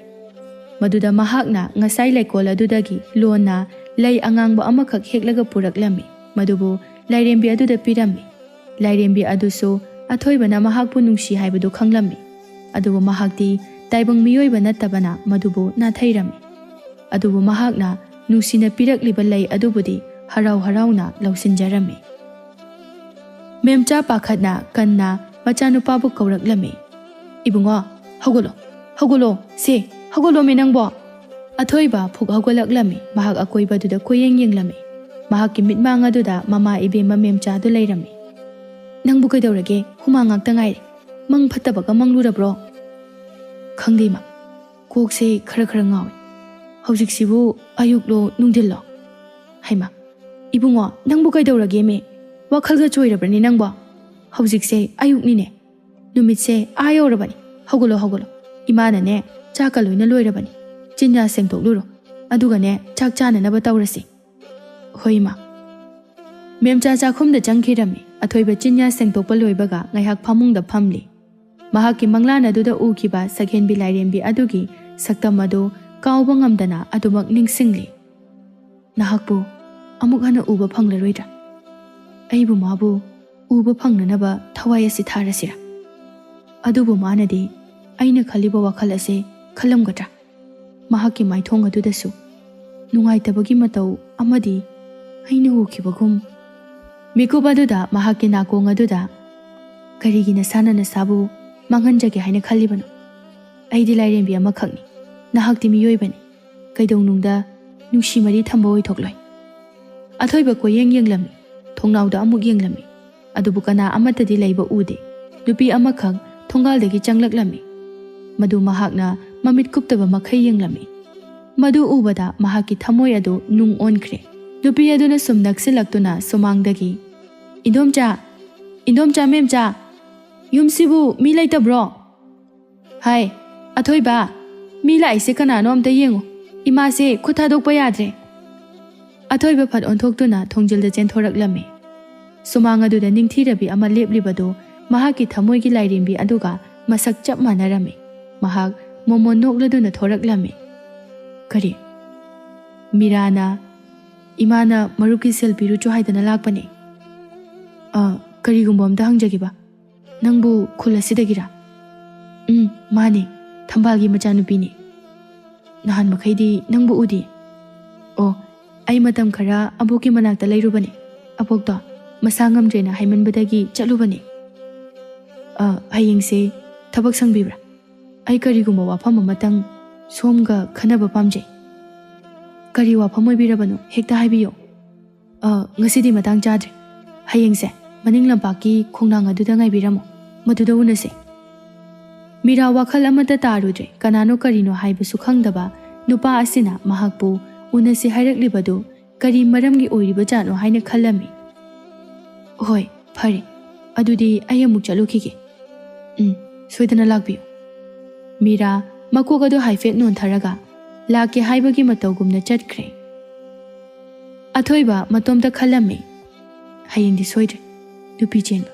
ꯃꯗꯨꯗ ꯃꯍꯥꯛꯅ ꯉꯁꯥꯏ ꯂꯩꯀꯣꯜ ꯑꯗꯨꯗꯒꯤ ꯂꯣꯟꯅ ꯂꯩ ꯑꯉꯥꯡꯕ ꯑꯃꯈꯛ ꯍꯦꯛꯂꯒ ꯄꯨꯔꯛꯂꯝꯃꯤ꯫ ꯃꯗꯨꯕꯨ ꯂꯥꯏꯔꯦꯝꯕꯤ ꯑꯗꯨꯗ ꯄꯤꯔꯝꯃꯤ꯫ ꯂꯥꯏꯔꯦꯝꯕꯤ ꯑꯗꯨꯁꯨ ꯑꯊꯣꯏꯕꯅ ꯃꯍꯥꯛꯄꯨ ꯅꯨꯡꯁꯤ ꯍꯥꯏꯕꯗꯨ ꯈꯪꯂꯝꯃꯤ꯫ ꯑꯗꯨꯕꯨ ꯃꯍꯥꯛꯇꯤ ꯇꯥꯏꯕꯪ ꯃꯤꯑꯣꯏꯕ ꯅꯠꯇꯕꯅ ꯃꯗꯨꯕꯨ ꯅꯥꯊꯩꯔꯝꯃꯤ꯫ ꯑꯗꯨꯕꯨ ꯃꯍꯥꯛꯅ ꯅꯨꯡꯁꯤꯅ ꯄꯤꯔꯛꯂꯤꯕ ꯂꯩ ꯑꯗꯨꯕꯨꯗꯤ ꯍꯔꯥꯎ ꯍꯔꯥꯎꯅ ꯂꯧꯁꯤꯟꯖꯔꯝꯃꯤ꯫ ꯃꯦꯝꯆꯥ ꯄꯥꯈꯠꯅ ꯀꯟꯅ ꯃꯆꯥꯅꯨꯄꯥꯕꯨ ꯀꯧꯔꯛꯂꯝꯃꯤ꯫ "ꯏꯕꯨꯡꯉꯣ, ꯍꯧꯒꯠꯂꯣ, ꯍꯧꯒꯠꯂꯣ, ꯁꯦ, ꯍꯧꯒꯠꯂꯣꯃꯤ ꯅꯪꯕꯣ!" ꯑꯊꯣꯏꯕ ꯐꯨꯛ ꯍꯧꯒꯠꯂꯛꯂꯝꯃꯤ꯫ ꯃꯍꯥꯛ ꯑꯀꯣꯏꯕꯗꯨꯗ ꯀꯣꯏꯌꯦꯡ ꯌꯦꯡꯂꯝꯃꯤ꯫ ꯃꯍꯥꯛꯀꯤ ꯃꯤꯠꯃꯥꯡ ꯑꯗꯨꯗ ꯃꯃꯥ ꯏꯕꯦꯝꯃ ꯃꯦꯝꯆꯥꯗꯨ ꯂꯩꯔꯝꯃꯤ꯫ "ꯅꯪꯕꯨ ꯀꯩꯗꯧꯔꯒꯦ? ꯍꯨꯃꯥꯡ ꯉꯥꯛꯇ ꯉꯥꯏꯔꯦ꯫ ꯃꯪ ꯐꯠꯇꯕꯒ ꯃꯪꯂꯨꯔꯕ꯭ꯔꯣ?" "ꯈꯪꯗꯦ, ꯏꯃꯥ꯫ ꯀꯣꯛꯁꯦ ꯈꯔ ꯈꯔ ꯉꯥꯎꯏ꯫ ꯍꯧꯖꯤꯛꯁꯤꯕꯨ ꯑꯌꯨꯛꯂꯣ ꯅꯨꯡꯊꯤꯜꯂꯣ? ꯍꯩꯃꯥ, ꯏꯕꯨꯡꯉꯣ, ꯅꯪꯕꯨ ꯀꯩꯗꯧꯔꯒꯦꯃꯦ? ꯋꯥꯈꯜꯒ ꯆꯣꯏꯔꯕ꯭ꯔꯅꯦ ꯅꯪꯕꯣ? ꯍꯧꯖꯤꯛꯁꯦ ꯑꯌꯨꯛꯅꯤꯅꯦ꯫ ꯅꯨꯃꯤꯠꯁꯦ ꯑꯥ ꯌꯧꯔꯕꯅꯤ꯫ ꯍꯧꯒꯠꯂꯣ, ꯍꯧꯒꯠꯂꯣ꯫ ꯏꯃꯥꯅꯅꯦ, ꯆꯥꯛꯀ ꯂꯣꯏꯅ ꯂꯣꯏꯔꯕꯅꯤ꯫ ꯆꯤꯟꯌꯥ ꯁꯦꯡꯗꯣꯛꯂꯨꯔꯣ꯫ ꯑꯗꯨꯒꯅꯦ, ꯆꯥꯛ ꯆꯥꯅꯅꯕ ꯇꯧꯔꯁꯤ꯫" "ꯍꯣꯏ, ꯏꯃꯥ꯫" ꯃꯦꯝꯆꯥ ꯆꯥꯛꯈꯨꯝꯗ ꯆꯪꯈꯤꯔꯝꯃꯤ꯫ ꯑꯊꯣꯏꯕ ꯆꯤꯟꯌꯥ ꯁꯦꯡꯗꯣꯛꯄ ꯂꯣꯏꯕꯒ ꯉꯥꯏꯍꯥꯛ ꯐꯃꯨꯡꯗ ꯐꯝꯂꯤ꯫ ꯃꯍꯥꯛꯀꯤ ꯃꯪꯂꯥꯟ ꯑꯗꯨꯗ ꯎꯈꯤꯕ ꯁꯛꯍꯦꯟꯕꯤ ꯂꯥꯏꯔꯦꯝꯕꯤ ꯑꯗꯨꯒꯤ ꯁꯛꯇꯝ ꯑꯗꯨ ꯀꯥꯎꯕ ꯉꯝꯗꯅ ꯑꯗꯨꯃꯛ ꯅꯤꯡꯁꯤꯡꯂꯤ꯫ "ꯅꯍꯥꯛꯄꯨ ꯑꯃꯨꯛ ꯍꯟꯅ ꯎꯕ ꯐꯪꯂꯔꯣꯏꯗ꯭ꯔꯥ? ꯑꯩꯕꯨ ꯃꯥꯕꯨ ꯎꯕ ꯐꯪꯅꯅꯕ ꯊꯋꯥꯏ ꯑꯁꯤ ꯊꯥꯔꯁꯤꯔꯥ? ꯑꯗꯨꯕꯨ ꯃꯥꯅꯗꯤ ꯑꯩꯅ ꯈꯜꯂꯤꯕ ꯋꯥꯈꯜ ꯑꯁꯤ ꯈꯜꯂꯝꯒꯗ꯭ꯔꯥ? ꯃꯍꯥꯛꯀꯤ ꯃꯥꯏꯊꯣꯡ ꯑꯗꯨꯗꯁꯨ ꯅꯨꯡꯉꯥꯏꯇꯕꯒꯤ ꯃꯇꯧ ꯑꯃꯗꯤ ꯑꯩꯅ ꯎꯈꯤꯕꯒꯨꯝ꯫" ꯃꯤꯀꯨꯞ ꯑꯗꯨꯗ ꯃꯍꯥꯛꯀꯤ ꯅꯥꯀꯣꯡ ꯑꯗꯨꯗ, "ꯀꯔꯤꯒꯤ ꯅꯁꯥꯅ ꯅꯁꯥꯕꯨ ꯃꯥꯡꯍꯟꯖꯒꯦ ꯍꯥꯏꯅ ꯈꯜꯂꯤꯕꯅꯣ? ꯑꯩꯗꯤ ꯂꯥꯏꯔꯦꯝꯕꯤ ꯑꯃꯈꯛꯅꯤ꯫ ꯅꯍꯥꯛꯇꯤ ꯃꯤꯑꯣꯏꯕꯅꯤ꯫ ꯀꯩꯗꯧꯅꯨꯡꯗ ꯅꯨꯡꯁꯤ ꯃꯔꯤ ꯊꯝꯕ ꯑꯣꯏꯊꯣꯛꯂꯣꯏ꯫" ꯑꯊꯣꯏꯕ ꯀꯣꯏꯌꯦꯡ ꯌꯦꯡꯂꯝꯃꯤ꯫ ꯊꯣꯡꯅꯥꯎꯗ ꯑꯃꯨꯛ ꯌꯦꯡꯂꯝꯃꯤ꯫ ꯑꯗꯨꯕꯨ ꯀꯅꯥ ꯑꯃꯠꯇꯗꯤ ꯂꯩꯕ ꯎꯗꯦ꯫ ꯅꯨꯄꯤ ꯑꯃꯈꯛ ꯊꯣꯡꯒꯥꯜꯗꯒꯤ ꯆꯪꯂꯛꯂꯝꯃꯤ꯫ ꯃꯗꯨ ꯃꯍꯥꯛꯅ ꯃꯃꯤꯠ ꯀꯨꯞꯇꯕ ꯃꯈꯩ ꯌꯦꯡꯂꯝꯃꯤ꯫ ꯃꯗꯨ ꯎꯕꯗ ꯃꯍꯥꯛꯀꯤ ꯊꯃꯣꯏ ꯑꯗꯨ ꯅꯨꯡ ꯑꯣꯟꯈ꯭ꯔꯦ꯫ ꯅꯨꯄꯤ ꯑꯗꯨꯅ ꯁꯨꯝ ꯅꯛꯁꯤꯜꯂꯛꯇꯨꯅ ꯁꯨꯃꯥꯡꯗꯒꯤ, "ꯏꯟꯗꯣꯝꯆꯥ! ꯏꯟꯗꯣꯝꯆꯥ, ꯃꯦꯝꯆꯥ!" "ꯌꯨꯝꯁꯤꯕꯨ ꯃꯤ ꯂꯩꯇꯕ꯭ꯔꯣ? ꯍꯥꯏ, ꯑꯊꯣꯏꯕ, ꯃꯤ ꯂꯥꯛꯏꯁꯦ ꯀꯅꯥꯅꯣ ꯑꯝꯇ ꯌꯦꯡꯉꯨ꯫ ꯏꯃꯥꯁꯦ ꯈꯨꯠ ꯊꯥꯗꯣꯛꯄ ꯌꯥꯗ꯭ꯔꯦ꯫" ꯑꯊꯣꯏꯕ ꯐꯠ ꯑꯣꯟꯊꯣꯛꯇꯨꯅ ꯊꯣꯡꯖꯤꯜꯗ ꯆꯦꯟꯊꯣꯔꯛꯂꯝꯃꯤ꯫ ꯁꯨꯃꯥꯡ ꯑꯗꯨꯗ ꯅꯤꯡꯊꯤꯔꯕꯤ ꯑꯃ ꯂꯦꯞꯂꯤꯕꯗꯨ ꯃꯍꯥꯛꯀꯤ ꯊꯃꯣꯏꯒꯤ ꯂꯥꯏꯔꯦꯝꯕꯤ ꯑꯗꯨꯒ ꯃꯁꯛ ꯆꯞ ꯃꯥꯟꯅꯔꯝꯃꯤ꯫ ꯃꯍꯥꯛ ꯃꯣꯃꯣꯟ ꯅꯣꯛꯂꯗꯨꯅ ꯊꯣꯔꯛꯂꯝꯃꯤ꯫ "ꯀꯔꯤ?" "ꯃꯤꯔꯥꯅ, ꯏꯃꯥꯅ ꯃꯔꯨꯞꯀꯤ ꯁꯦꯜ ꯄꯤꯔꯨꯆꯣ ꯍꯥꯏꯗꯅ ꯂꯥꯛꯄꯅꯦ꯫" "ꯑ, ꯀꯔꯤꯒꯨꯝꯕ ꯑꯝꯇ ꯍꯪꯖꯒꯦꯕ꯫ ꯅꯪꯕꯨ ꯈꯨꯜ ꯑꯁꯤꯗꯒꯤꯔꯥ?" "ꯎꯝ, ꯃꯥꯅꯦ꯫ ꯊꯝꯕꯥꯜꯒꯤ ꯃꯆꯥꯅꯨꯄꯤꯅꯦ꯫ ꯅꯍꯥꯟ ꯃꯈꯩꯗꯤ ꯅꯪꯕꯨ ꯎꯗꯦ꯫" "ꯑꯣ, ꯑꯩ ꯃꯇꯝ ꯈꯔ ꯑꯕꯣꯛꯀꯤ ꯃꯅꯥꯛꯇ ꯂꯩꯔꯨꯕꯅꯦ꯫ ꯑꯕꯣꯛꯇꯣ ꯃꯁꯥ ꯉꯝꯗ꯭ꯔꯦꯅ ꯍꯥꯏꯃꯟꯕꯗꯒꯤ ꯆꯠꯂꯨꯕꯅꯦ꯫ ꯑ, ꯍꯌꯦꯡꯁꯦ ꯊꯕꯛ ꯁꯪꯕꯤꯕ꯭ꯔꯥ? ꯑꯩ ꯀꯔꯤꯒꯨꯝꯕ ꯋꯥꯐꯝ ꯑꯃꯇꯪ ꯁꯣꯝꯒ ꯈꯟꯅꯕ ꯄꯥꯝꯖꯩ꯫" "ꯀꯔꯤ ꯋꯥꯐꯝ ꯑꯣꯏꯕꯤꯔꯕꯅꯣ? ꯍꯦꯛꯇ ꯍꯥꯏꯕꯤꯌꯨ꯫" "ꯑ, ꯉꯁꯤꯗꯤ ꯃꯇꯥꯡ ꯆꯥꯗ꯭ꯔꯦ꯫ ꯍꯌꯦꯡꯁꯦ ꯃꯅꯤꯡ ꯂꯝꯄꯥꯛꯀꯤ ꯈꯣꯡꯅꯥꯡ ꯑꯗꯨꯗ ꯉꯥꯏꯕꯤꯔꯝꯃꯨ꯫ ꯃꯗꯨꯗ ꯎꯅꯁꯦ꯫" ꯃꯤꯔꯥ ꯋꯥꯈꯜ ꯑꯃꯠꯇ ꯇꯥꯔꯨꯗ꯭ꯔꯦ꯫ ꯀꯅꯥꯅꯣ ꯀꯔꯤꯅꯣ ꯍꯥꯏꯕꯁꯨ ꯈꯪꯗꯕ ꯅꯨꯄꯥ ꯑꯁꯤꯅ ꯃꯍꯥꯛꯄꯨ ꯎꯅꯁꯤ ꯍꯥꯏꯔꯛꯂꯤꯕꯗꯨ ꯀꯔꯤ ꯃꯔꯝꯒꯤ ꯑꯣꯏꯔꯤꯕꯖꯥꯠꯅꯣ ꯍꯥꯏꯅ ꯈꯜꯂꯝꯃꯤ꯫ "ꯍꯣꯏ, ꯐꯔꯦ꯫ ꯑꯗꯨꯗꯤ ꯑꯩ ꯑꯃꯨꯛ ꯆꯠꯂꯨꯈꯤꯒꯦ꯫" "ꯎꯝ, ꯁꯣꯏꯗꯅ ꯂꯥꯛꯄꯤꯌꯨ꯫" ꯃꯤꯔꯥ ꯃꯀꯣꯛ ꯑꯗꯨ ꯍꯥꯏꯐꯦꯠ ꯅꯣꯟꯊꯔꯒ ꯂꯥꯛꯀꯦ ꯍꯥꯏꯕꯒꯤ ꯃꯇꯧꯒꯨꯝꯅ ꯆꯠꯈ꯭ꯔꯦ꯫ ꯑꯊꯣꯏꯕ ꯃꯇꯣꯝꯇ ꯈꯜꯂꯝꯃꯤ, "ꯍꯌꯦꯡꯗꯤ ꯁꯣꯏꯗ꯭ꯔꯦ꯫ ꯅꯨꯄꯤ ꯆꯦꯟꯕ꯫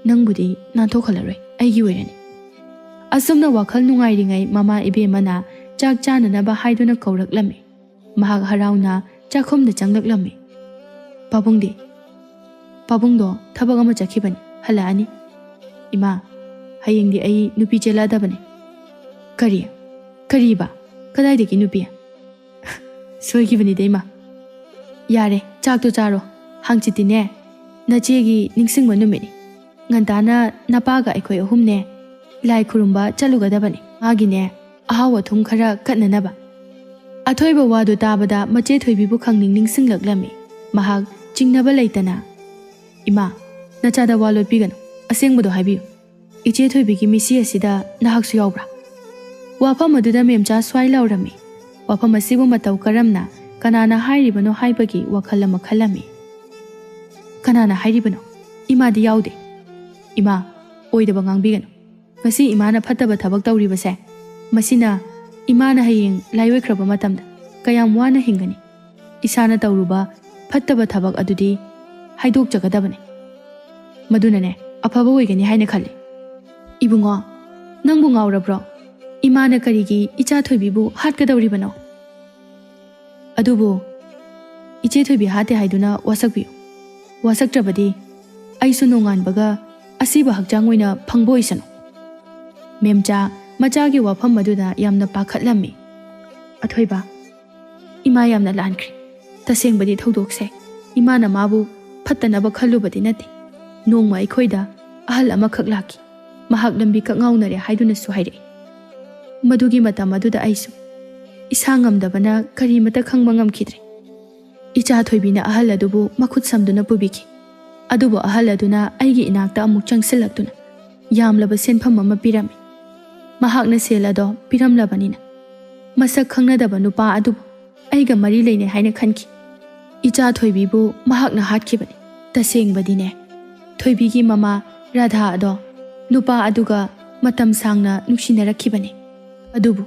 ꯅꯪꯕꯨꯗꯤ ꯅꯥꯟꯊꯣꯛꯍꯜꯂꯔꯣꯏ, ꯑꯩꯒꯤ ꯑꯣꯏꯔꯅꯤ꯫" ꯑꯁꯨꯝꯅ ꯋꯥꯈꯜ ꯅꯨꯡꯉꯥꯏꯔꯤꯉꯩ ꯃꯃꯥ ꯏꯕꯦꯝꯃꯅ ꯆꯥꯛ ꯆꯥꯅꯅꯕ ꯍꯥꯏꯗꯨꯅ ꯀꯧꯔꯛꯂꯝꯃꯤ꯫ ꯃꯍꯥꯛ ꯍꯔꯥꯎꯅ ꯆꯥꯛꯈꯨꯝꯗ ꯆꯪꯂꯛꯂꯝꯃꯤ꯫ "ꯄꯥꯕꯨꯡꯗꯤ?" "ꯄꯥꯕꯨꯡꯗꯣ ꯊꯕꯛ ꯑꯃ ꯆꯠꯈꯤꯕꯅꯤ, ꯍꯜꯂꯛꯑꯅꯤ꯫" "ꯏꯃꯥ, ꯍꯌꯦꯡꯗꯤ ꯑꯩ ꯅꯨꯄꯤ ꯆꯦꯜꯂꯛꯑꯗꯕꯅꯤ꯫" "ꯀꯔꯤ? ꯀꯔꯤꯕ? ꯀꯗꯥꯏꯗꯒꯤ ꯅꯨꯄꯤ?" "ꯁꯣꯏꯈꯤꯕꯅꯤꯗ, ꯏꯃꯥ꯫" "ꯌꯥꯔꯦ, ꯆꯥꯛꯇꯣ ꯆꯥꯔꯣ꯫ ꯍꯥꯡꯆꯤꯠꯇꯤꯅꯦ, ꯅꯆꯦꯒꯤ ꯅꯤꯡꯁꯤꯡꯕ ꯅꯨꯃꯤꯠꯅꯤ꯫ ꯉꯟꯇꯥꯅ ꯅꯄꯥꯒ ꯑꯩꯈꯣꯏ ꯑꯍꯨꯝꯅꯦ, ꯂꯥꯏ ꯈꯨꯔꯨꯝꯕ ꯆꯠꯂꯨꯒꯗꯕꯅꯤ꯫ ꯃꯥꯒꯤꯅꯦ, ꯑꯍꯥꯎ ꯑꯊꯨꯝ ꯈꯔ ꯀꯠꯅꯅꯕ꯫" ꯑꯊꯣꯏꯕ ꯋꯥꯗꯨ ꯇꯥꯕꯗ ꯃꯆꯦ ꯊꯣꯏꯕꯤꯕꯨ ꯈꯪꯅꯤꯡ ꯅꯤꯡꯁꯤꯡꯂꯛꯂꯝꯃꯤ꯫ ꯃꯍꯥꯛ ꯆꯤꯡꯅꯕ ꯂꯩꯇꯅ, "ꯏꯃꯥ, ꯅꯆꯥꯗ ꯋꯥ ꯂꯣꯠꯄꯤꯒꯅꯨ, ꯑꯁꯦꯡꯕꯗꯣ ꯍꯥꯏꯕꯤꯌꯨ꯫ ꯏꯆꯦ ꯊꯣꯏꯕꯤꯒꯤ ꯃꯤꯁꯤ ꯑꯁꯤꯗ ꯅꯍꯥꯛꯁꯨ ꯌꯥꯎꯕ꯭ꯔꯥ?" ꯋꯥꯐꯝ ꯑꯗꯨꯗ ꯃꯦꯝꯆꯥ ꯁ꯭ꯋꯥꯏ ꯂꯥꯎꯔꯝꯃꯤ꯫ ꯋꯥꯐꯝ ꯑꯁꯤꯕꯨ ꯃꯇꯧ ꯀꯔꯝꯅ, ꯀꯅꯥꯅ ꯍꯥꯏꯔꯤꯕꯅꯣ ꯍꯥꯏꯕꯒꯤ ꯋꯥꯈꯜ ꯑꯃ ꯈꯜꯂꯝꯃꯤ꯫ "ꯀꯅꯥꯅ ꯍꯥꯏꯔꯤꯕꯅꯣ? ꯏꯃꯥꯗꯤ ꯌꯥꯎꯗꯦ꯫" "ꯏꯃꯥ, ꯑꯣꯏꯗꯕ ꯉꯥꯡꯕꯤꯒꯅꯨ꯫ ꯉꯁꯤ ꯏꯃꯥꯅ ꯐꯠꯇꯕ ꯊꯕꯛ ꯇꯧꯔꯤꯕꯁꯦ, ꯃꯁꯤꯅ ꯏꯃꯥꯅ ꯍꯌꯦꯡ ꯂꯥꯏꯑꯣꯏꯈ꯭ꯔꯕ ꯃꯇꯝꯗ ꯀꯌꯥꯝ ꯋꯥꯅ ꯍꯤꯡꯒꯅꯤ? ꯏꯁꯥꯅ ꯇꯧꯔꯨꯕ ꯐꯠꯇꯕ ꯊꯕꯛ ꯑꯗꯨꯗꯤ ꯍꯥꯏꯗꯣꯛꯆꯒꯗꯕꯅꯤ꯫ ꯃꯗꯨꯅꯅꯦ, ꯑꯐꯕ ꯑꯣꯏꯒꯅꯤ ꯍꯥꯏꯅ ꯈꯜꯂꯤ꯫ ꯏꯕꯨꯡꯉꯣ, ꯅꯪꯕꯨ ꯉꯥꯎꯔꯕ꯭ꯔꯣ? ꯏꯃꯥꯅ ꯀꯔꯤꯒꯤ ꯏꯆꯥ ꯊꯣꯏꯕꯤꯕꯨ ꯍꯥꯠꯀꯗꯧꯔꯤꯕꯅꯣ? ꯑꯗꯨꯕꯨ ꯏꯆꯦ ꯊꯣꯏꯕꯤ ꯍꯥꯠꯇꯦ ꯍꯥꯏꯗꯨꯅ ꯋꯥꯁꯛꯄꯤꯌꯨ꯫ ꯋꯥꯁꯛꯇ꯭ꯔꯕꯗꯤ ꯑꯩꯁꯨ ꯅꯣꯡꯉꯥꯟꯕꯒ ꯑꯁꯤꯕ ꯍꯛꯆꯥꯡ ꯑꯣꯏꯅ ꯐꯪꯕ ꯑꯣꯏꯁꯅꯨ꯫ ꯃꯦꯝꯆꯥ ꯃꯆꯥꯒꯤ ꯋꯥꯐꯝ ꯑꯗꯨꯗ ꯌꯥꯝꯅ ꯄꯥꯈꯠꯂꯝꯃꯤ꯫ ꯑꯊꯣꯏꯕ, ꯏꯃꯥ ꯌꯥꯝꯅ ꯂꯥꯟꯈ꯭ꯔꯦ꯫ ꯇꯁꯦꯡꯕꯗꯤ ꯊꯧꯗꯣꯛꯁꯦ ꯏꯃꯥꯅ ꯃꯥꯕꯨ ꯐꯠꯇꯅꯕ ꯈꯜꯂꯨꯕꯗꯤ ꯅꯠꯇꯦ꯫ ꯅꯣꯡꯃ ꯑꯩꯈꯣꯏꯗ ꯑꯍꯜ ꯑꯃꯈꯛ ꯂꯥꯛꯈꯤ꯫ ꯃꯍꯥꯛ ꯂꯝꯕꯤ ꯀꯛꯉꯥꯎꯅꯔꯦ ꯍꯥꯏꯗꯨꯅꯁꯨ ꯍꯥꯏꯔꯛꯏ꯫ ꯃꯗꯨꯒꯤ ꯃꯇꯝ ꯑꯗꯨꯗ ꯑꯩꯁꯨ ꯏꯁꯥ ꯉꯝꯗꯕꯅ ꯀꯔꯤꯃꯇ ꯈꯪꯕ ꯉꯝꯈꯤꯗ꯭ꯔꯦ꯫ ꯏꯆꯥ ꯊꯣꯏꯕꯤꯅ ꯑꯍꯜ ꯑꯗꯨꯕꯨ ꯃꯈꯨꯠ ꯁꯝꯗꯨꯅ ꯄꯨꯕꯤꯈꯤ꯫ ꯑꯗꯨꯕꯨ ꯑꯍꯜ ꯑꯗꯨꯅ ꯑꯩꯒꯤ ꯏꯅꯥꯛꯇ ꯑꯃꯨꯛ ꯆꯪꯁꯤꯜꯂꯛꯇꯨꯅ ꯌꯥꯝꯂꯕ ꯁꯦꯟꯐꯝ ꯑꯃ ꯄꯤꯔꯝꯃꯤ꯫ ꯃꯍꯥꯛꯅ ꯁꯦꯜ ꯑꯗꯣ ꯄꯤꯔꯝꯂꯕꯅꯤꯅ ꯃꯁꯛ ꯈꯪꯅꯗꯕ ꯅꯨꯄꯥ ꯑꯗꯨꯕꯨ ꯑꯩꯒ ꯃꯔꯤ ꯂꯩꯅꯩ ꯍꯥꯏꯅ ꯈꯟꯈꯤ꯫ ꯏꯆꯥ ꯊꯣꯏꯕꯤꯕꯨ ꯃꯍꯥꯛꯅ ꯍꯥꯠꯈꯤꯕꯅꯤ꯫ ꯇꯁꯦꯡꯕꯗꯤꯅꯦ, ꯊꯣꯏꯕꯤꯒꯤ ꯃꯃꯥ ꯔꯥꯙꯥ ꯑꯗꯣ ꯅꯨꯄꯥ ꯑꯗꯨꯒ ꯃꯇꯝ ꯁꯥꯡꯅ ꯅꯨꯡꯁꯤꯅꯔꯛꯈꯤꯕꯅꯤ꯫ ꯑꯗꯨꯕꯨ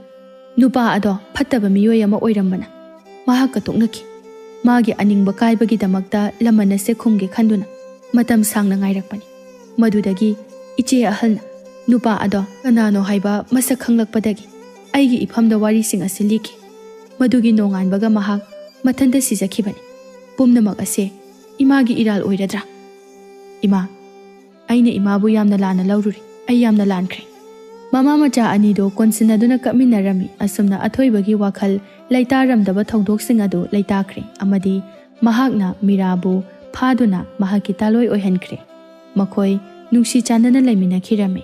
ꯅꯨꯄꯥ ꯑꯗꯣ ꯐꯠꯇꯕ ꯃꯤꯑꯣꯏ ꯑꯃ ꯑꯣꯏꯔꯝꯕꯅ ꯃꯍꯥꯛꯀ ꯇꯣꯛꯅꯈꯤ꯫ ꯃꯥꯒꯤ ꯑꯅꯤꯡꯕ ꯀꯥꯏꯕꯒꯤꯗꯃꯛꯇ ꯂꯃꯟ ꯑꯁꯦ ꯈꯨꯝꯒꯦ ꯈꯟꯗꯨꯅ ꯃꯇꯝ ꯁꯥꯡꯅ ꯉꯥꯏꯔꯛꯄꯅꯤ꯫ ꯃꯗꯨꯗꯒꯤ ꯏꯆꯦ ꯑꯍꯜꯅ ꯅꯨꯄꯥ ꯑꯗꯣ ꯀꯅꯥꯅꯣ ꯍꯥꯏꯕ ꯃꯁꯛ ꯈꯪꯂꯛꯄꯗꯒꯤ ꯑꯩꯒꯤ ꯏꯐꯝꯗ ꯋꯥꯔꯤꯁꯤꯡ ꯑꯁꯤ ꯂꯤꯈꯤ꯫ ꯃꯗꯨꯒꯤ ꯅꯣꯡꯉꯥꯟꯕꯒ ꯃꯍꯥꯛ ꯃꯊꯟꯇ ꯁꯤꯖꯈꯤꯕꯅꯤ꯫ ꯄꯨꯝꯅꯃꯛ ꯑꯁꯦ ꯏꯃꯥꯒꯤ ꯏꯔꯥꯜ ꯑꯣꯏꯔꯗ꯭ꯔꯥ? ꯏꯃꯥ, ꯑꯩꯅ ꯏꯃꯥꯕꯨ ꯌꯥꯝꯅ ꯂꯥꯟꯅ ꯂꯧꯔꯨꯔꯦ꯫ ꯑꯩ ꯌꯥꯝꯅ ꯂꯥꯟꯈ꯭ꯔꯦ꯫ ꯃꯃꯥ ꯃꯆꯥ ꯑꯅꯤꯗꯣ ꯀꯣꯟꯁꯤꯟꯅꯗꯨꯅ ꯀꯞꯃꯤꯟꯅꯔꯝꯃꯤ꯫ ꯑꯁꯨꯝꯅ ꯑꯊꯣꯏꯕꯒꯤ ꯋꯥꯈꯜ ꯂꯩꯇꯥꯔꯝꯗꯕ ꯊꯧꯗꯣꯛꯁꯤꯡ ꯑꯗꯨ ꯂꯩꯇꯥꯈ꯭ꯔꯦ ꯑꯃꯗꯤ ꯃꯍꯥꯛꯅ ꯃꯤꯔꯥꯕꯨ ꯐꯥꯗꯨꯅ ꯃꯍꯥꯛꯀꯤ ꯇꯥꯂꯣꯏ ꯑꯣꯏꯍꯟꯈ꯭ꯔꯦ꯫ ꯃꯈꯣꯏ ꯅꯨꯡꯁꯤ ꯆꯥꯟꯅꯅ ꯂꯩꯃꯤꯟꯅꯈꯤꯔꯝꯃꯤ꯫